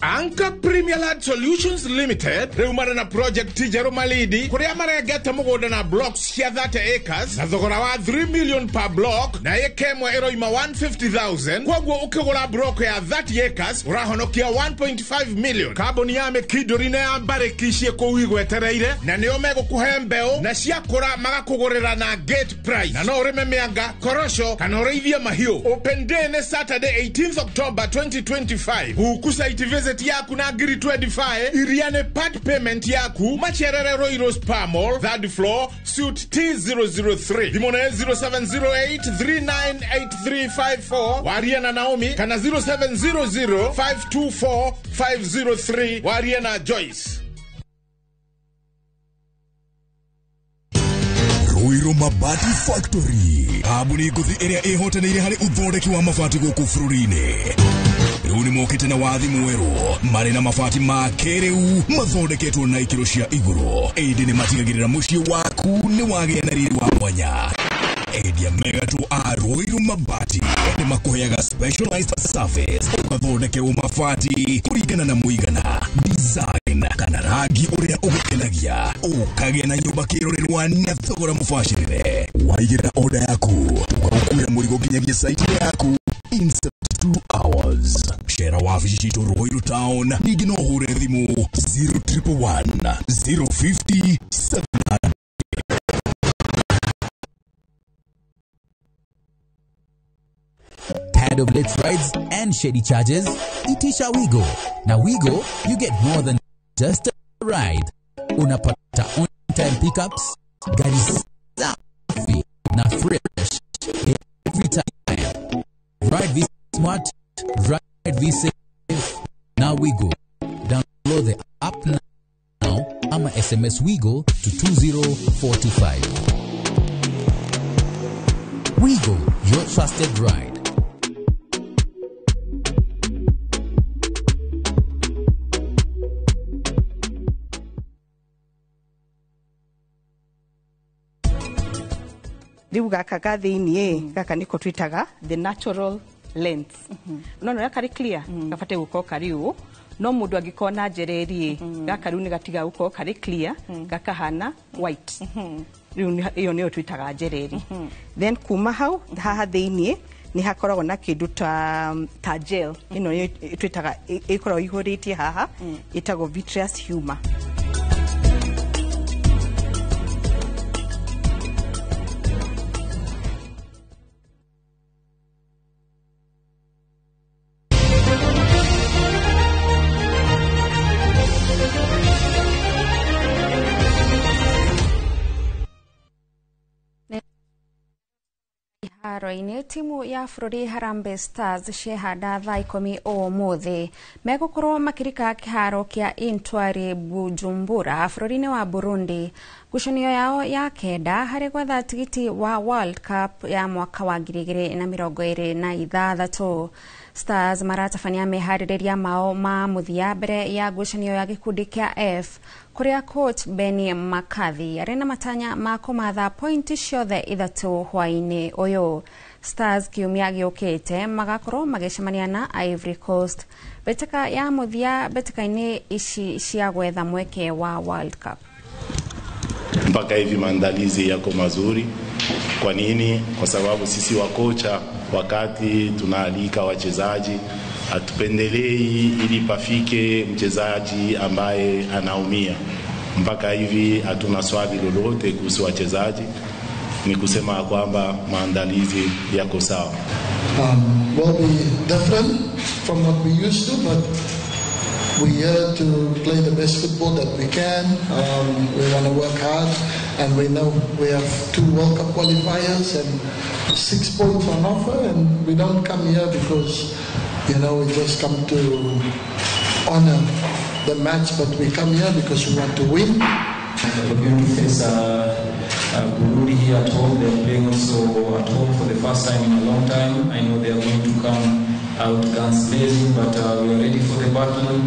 Anchor Premier Land Solutions Limited riu mara na project njerũ Malindi kuria marengete mũgũnda na blocks cia 30 acres na thogora wa 3 million per block, na ĩka ĩmwe ĩroima 150,000. Koguo ũkĩgũra block ya 30 acres ũrahonokia 1.5 million. Kambuni ya Mĩkindũri na ya Mbarĩki ciĩ kũu igwetereire, na nĩo megũkũhe mbeũ na ciakũra magakũgũrĩra na gate price, na no ũrĩme mĩanga, korosho kana ũrĩithie mahiũ. Open day nĩ Saturday 18th October 2025. Huku site visit yaku na ngiri 25 iria nĩ part payment yaku. Macherere Royal Spa Mall, 3rd floor, suite T003. Thimũ nĩ 0708 398354 warie na Naomi, kana 0700 524 503 warie na Joyce. Ruiru Mabati Factory, kambuni ngũthi ĩrĩa ĩhotanĩire harĩ ũthondeki wa mabati gũkũ bũrũri-inĩ. Rĩu nĩ mokĩte na wathi mwerũ, marĩ na mabati ma kĩrĩu mathondeketwo na ikĩro cia igũrũ, ĩndĩ nĩ matigagĩrĩra mũciĩ waku nĩ wagĩa na riri wa mwanya. Endia mega tu a Ruiru Mabati nĩ makũheaga specialized service, ũgathondekerwo mabati kũringana na mũigana, design kana rangi ũrĩa ũgũkenagia, ũkagĩa na nyũmba kĩrorerwa na thogora mũbacĩrĩre. Waigĩrĩra order yaku, tũgagũkuĩra mũrigo nginyagia site yaku in 72 hours. Shera wabici citũ Ruiru Town, ningĩ no ũhũre thimũ 0111 050 700. Tired of late rides and shady charges? Itisha Wigo. Na Wigo, you get more than just a ride. Unapata on-time pickups, gari safi na fresh every time. Ride V Smart, ride V Safe. Na Wigo. Download the app now ama SMS Wigo to 20425. Wigo, your trusted ride. Riu gaka ga thiini gaka niko twitaga the natural lens. No no karĩ clear, gabate gũkorwo karĩ ũũ, no mũndũ angĩkorwo na njereri gaka rĩu nĩ gatiga gũkorwo karĩ clear, gakahana white. Rĩu ĩyo nĩyo twĩtaga njereri. Then kuma hau haha thĩiniĩ nĩ hakoragwo na kĩndũ ta gel ĩno nĩyo twĩtaga ĩkoragwo ihũrĩtie haha, ĩtagwo vitreous humor. Iharo-inĩ timu ya bũrũri Harambee Stars ciehanda thaa 10 ũmũthĩ megũkorwo makĩrika kĩharo kĩa Intwari Bujumbura bũrũri-inĩ wa Burundi ngucanio yao ya kenda harĩ gwetha tigiti wa World Cup ya mwaka wa 2026. Stars maratabania meharĩrĩria mao ma mũthia mbere ya ngucanio ya gĩkundi kĩa F kũrĩa coach Benni McCarthy arĩ na matanya ma kũmatha pointi ciothe 3 hwaĩ-inĩ ũyũ. Stars kiumia gĩũkĩte magakorwo magĩcemania na Ivory Coast mbĩtĩka ya mũthia mbĩtĩka-inĩ ici cia gwetha mweke wa World Cup. Mpaka hivi maandalizi yako mazuri. Kwa nini? Kwa sababu sisi wakocha wakati tunaalika wachezaji hatupendelei ili pafike mchezaji ambaye anaumia. Mpaka hivi hatuna swali lolote kuhusu wachezaji, ni kusema kwamba maandalizi yako sawa. Will be different from what we used to, but we're here to play the best football that we can. We want to work hard, and we know we have 2 World Cup qualifiers and 6 points on offer, and we don't come here because, you know, we just come to honor the match, but we come here because we want to win. We're going to face Burundi here at home. They're playing also at home for the first time in a long time. I know they are going to come out guns blazing, but we are ready for the battle,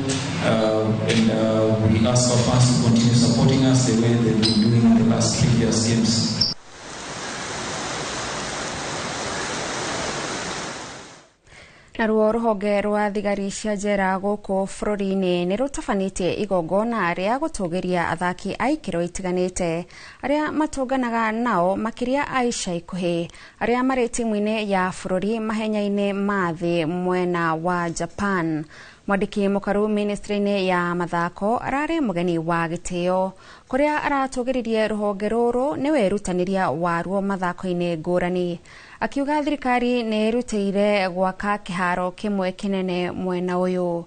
and we ask our fans to continue supporting us the way they've been doing in the last previous games. Naruo rũhonge rwa thigari cia njera gũkũ bũrũri-inĩ nĩ rũtabanĩtie igongona rĩa gũtũgĩria athaki a ikĩro itiganĩte arĩa matũnganaga nao makĩria a ica ikuhĩ arĩa marĩ timu-inĩ ya bũrũri mahenya-inĩ ma thĩ mwena wa Japan. Mwandĩki mũkaru ministry-inĩ ya mathako ararĩ mũgeni wa gĩtĩo kũrĩa aratũgĩririe rũhonge rũrũ nĩ wĩrutanĩria waruo mathako-inĩ ngũrani, akiuga thirikari nĩ ĩrutĩire gwaka kĩharo kĩmwe kĩnene mwena ũyũ.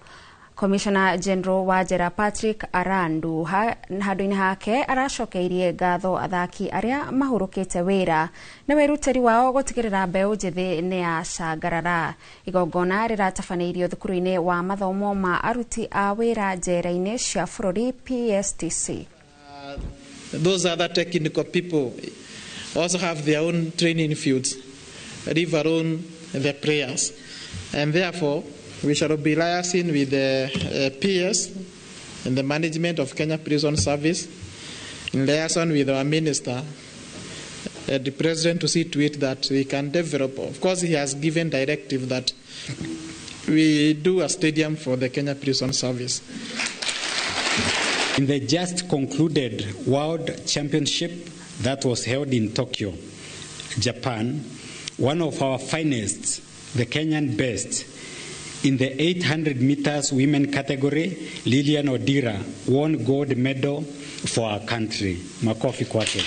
Commissioner General wa njera Patrick Arandu handũ-inĩ hake aracokeirie ngatho athaki arĩa mahurũkĩte wĩra na wĩrutĩri wao gũtigĩrĩra mbeũ njĩthĩ nĩ yacangarara. Igongona rĩratabanĩirio thukuru-inĩ wa mathomo ma aruti a wĩra njera-inĩ cia bũrũri PSTC. Those other technical people also have their own training fields, leave alone the players. And therefore, we shall be liaising with the PS and the management of Kenya Prison Service, in liaison with our minister, the president, to see to it that we can develop. Of course, he has given directive that we do a stadium for the Kenya Prison Service. In the just concluded World Championship that was held in Tokyo, Japan, one of our finest, the Kenyan best, in the 800 meters women category, Lilian Odira won gold medal for our country. Makofi kwake.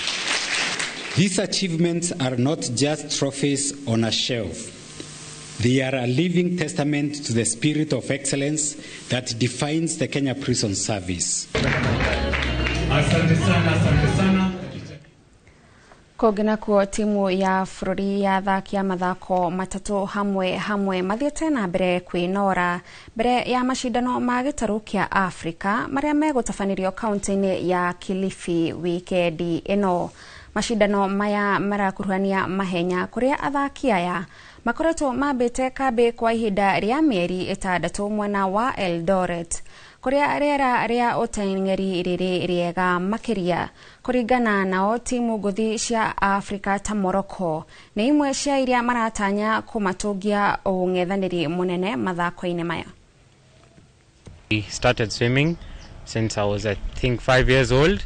These achievements are not just trophies on a shelf. They are a living testament to the spirit of excellence that defines the Kenya Prison Service. Asante sana, asante sana. Kũngĩ nakuo timu ya bũrũri ya athaki a mathako matatũ hamwe hamwe mathiĩte na mbere kwĩnora mbere ya macindano ma gĩtarũ kĩa Afrika marĩa megũtabanĩrio kaunti-inĩ ya Kilifi wikendi ĩno. Macindano maya marakuruhania mahenya kũrĩa athaki aya makoretwo mambĩte kambĩ kwa ihinda rĩa mĩeri 6 mwena wa Eldoret kũrĩa rĩera rĩa ũteng'eri rĩrĩ rĩega makĩria. Kũringana nao timu ngũthi cia Afrika ta Morocco nĩ imwe cia iria maratanya kũmatũngia ũng'ethanĩri mũnene mathako-inĩ maya. I started swimming since I was, I think, 5 years old.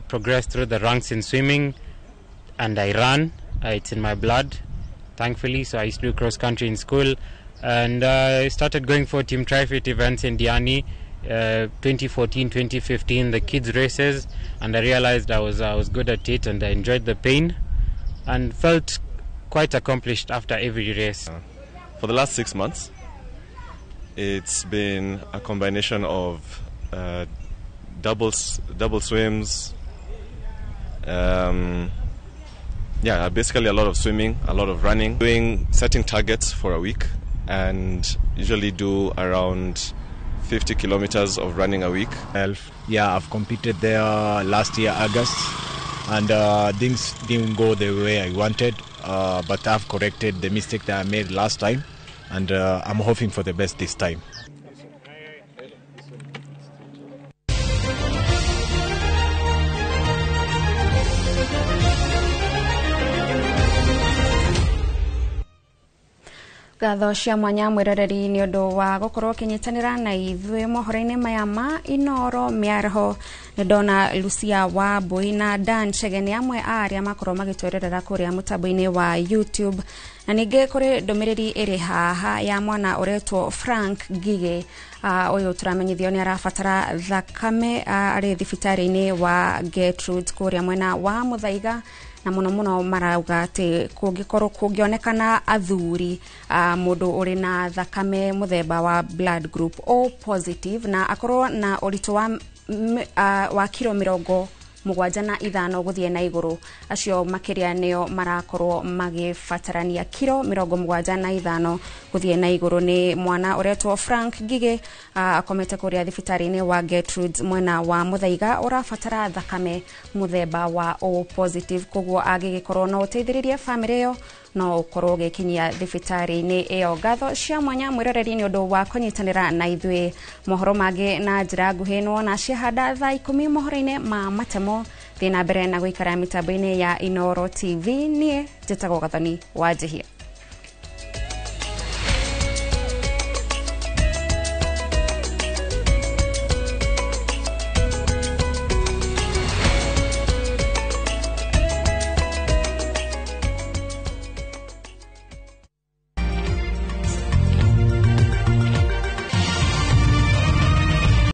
Progressed through the ranks in swimming, and I run. It's in my blood, thankfully. So I used to do cross country in school, and I started going for Team Trifit events in Diani, 2014, 2015, the kids races, and I realized I was good at it, and I enjoyed the pain, and felt quite accomplished after every race. For the last 6 months, it's been a combination of double swims, basically a lot of swimming, a lot of running, setting targets for a week, and usually do around 50 kilometers of running a week. Yeah, I've competed there last year, August, and things didn't go the way I wanted, but I've corrected the mistake that I made last time, and I'm hoping for the best this time. Ngatho cia mwanya mwiroreri ni undu wa gukorwo ukinyitanira na ithuĩ mohoro-inĩ maya ma Inoro mĩaraho. Nĩ ndona Lucia Wambui na Dan Chege nĩ amwe a arĩa makorwo magĩtwererera kũrĩa mũtambo-inĩ wa YouTube, na ningĩ kũrĩ ndũmĩrĩri ĩrĩ haha ya mwana ũretwo Frank Ngige. Ũyũ tũramenyithio nĩ arabatara thakame arĩ thibitarĩ-inĩ wa Gertrude kũrĩa mwena wa Muthaiga, na muno muno marauga atĩ kũngĩkorwo kũngĩonekana athuri mũndũ ũrĩ na thakame mũthemba wa blood group O positive na akorwo na ũritũ wa kiro 75 gũthiĩ na igũrũ, acio makĩria nĩo marakorwo magĩbatarania kiro 75 gũthiĩ na igũrũ. Nĩ mwana ũretwo Frank Ngige akomete kũrĩa thibitarĩ-inĩ wa Gertrude mwena wa Muthaiga ũrabatara thakame mũthemba wa O positive, koguo angĩgĩkorwo no ũteithĩrĩrie bamĩrĩ ĩyo no ũkorwo ũgĩkinyia thibitarĩ-inĩ ĩyo. Ngatho cia mwanya mwĩroreri nĩ ũndũ wa kũnyitanĩra na ithuĩ. Mohoro mangĩ na njĩra nguhĩ nĩwona ciahanda thaa 10 mohoro-inĩ ma matemo. Thiĩ na mbere na gũikara mĩtambo-inĩ ya Inoro TV. Niĩ njĩtagwo Gathoni wa Njihia.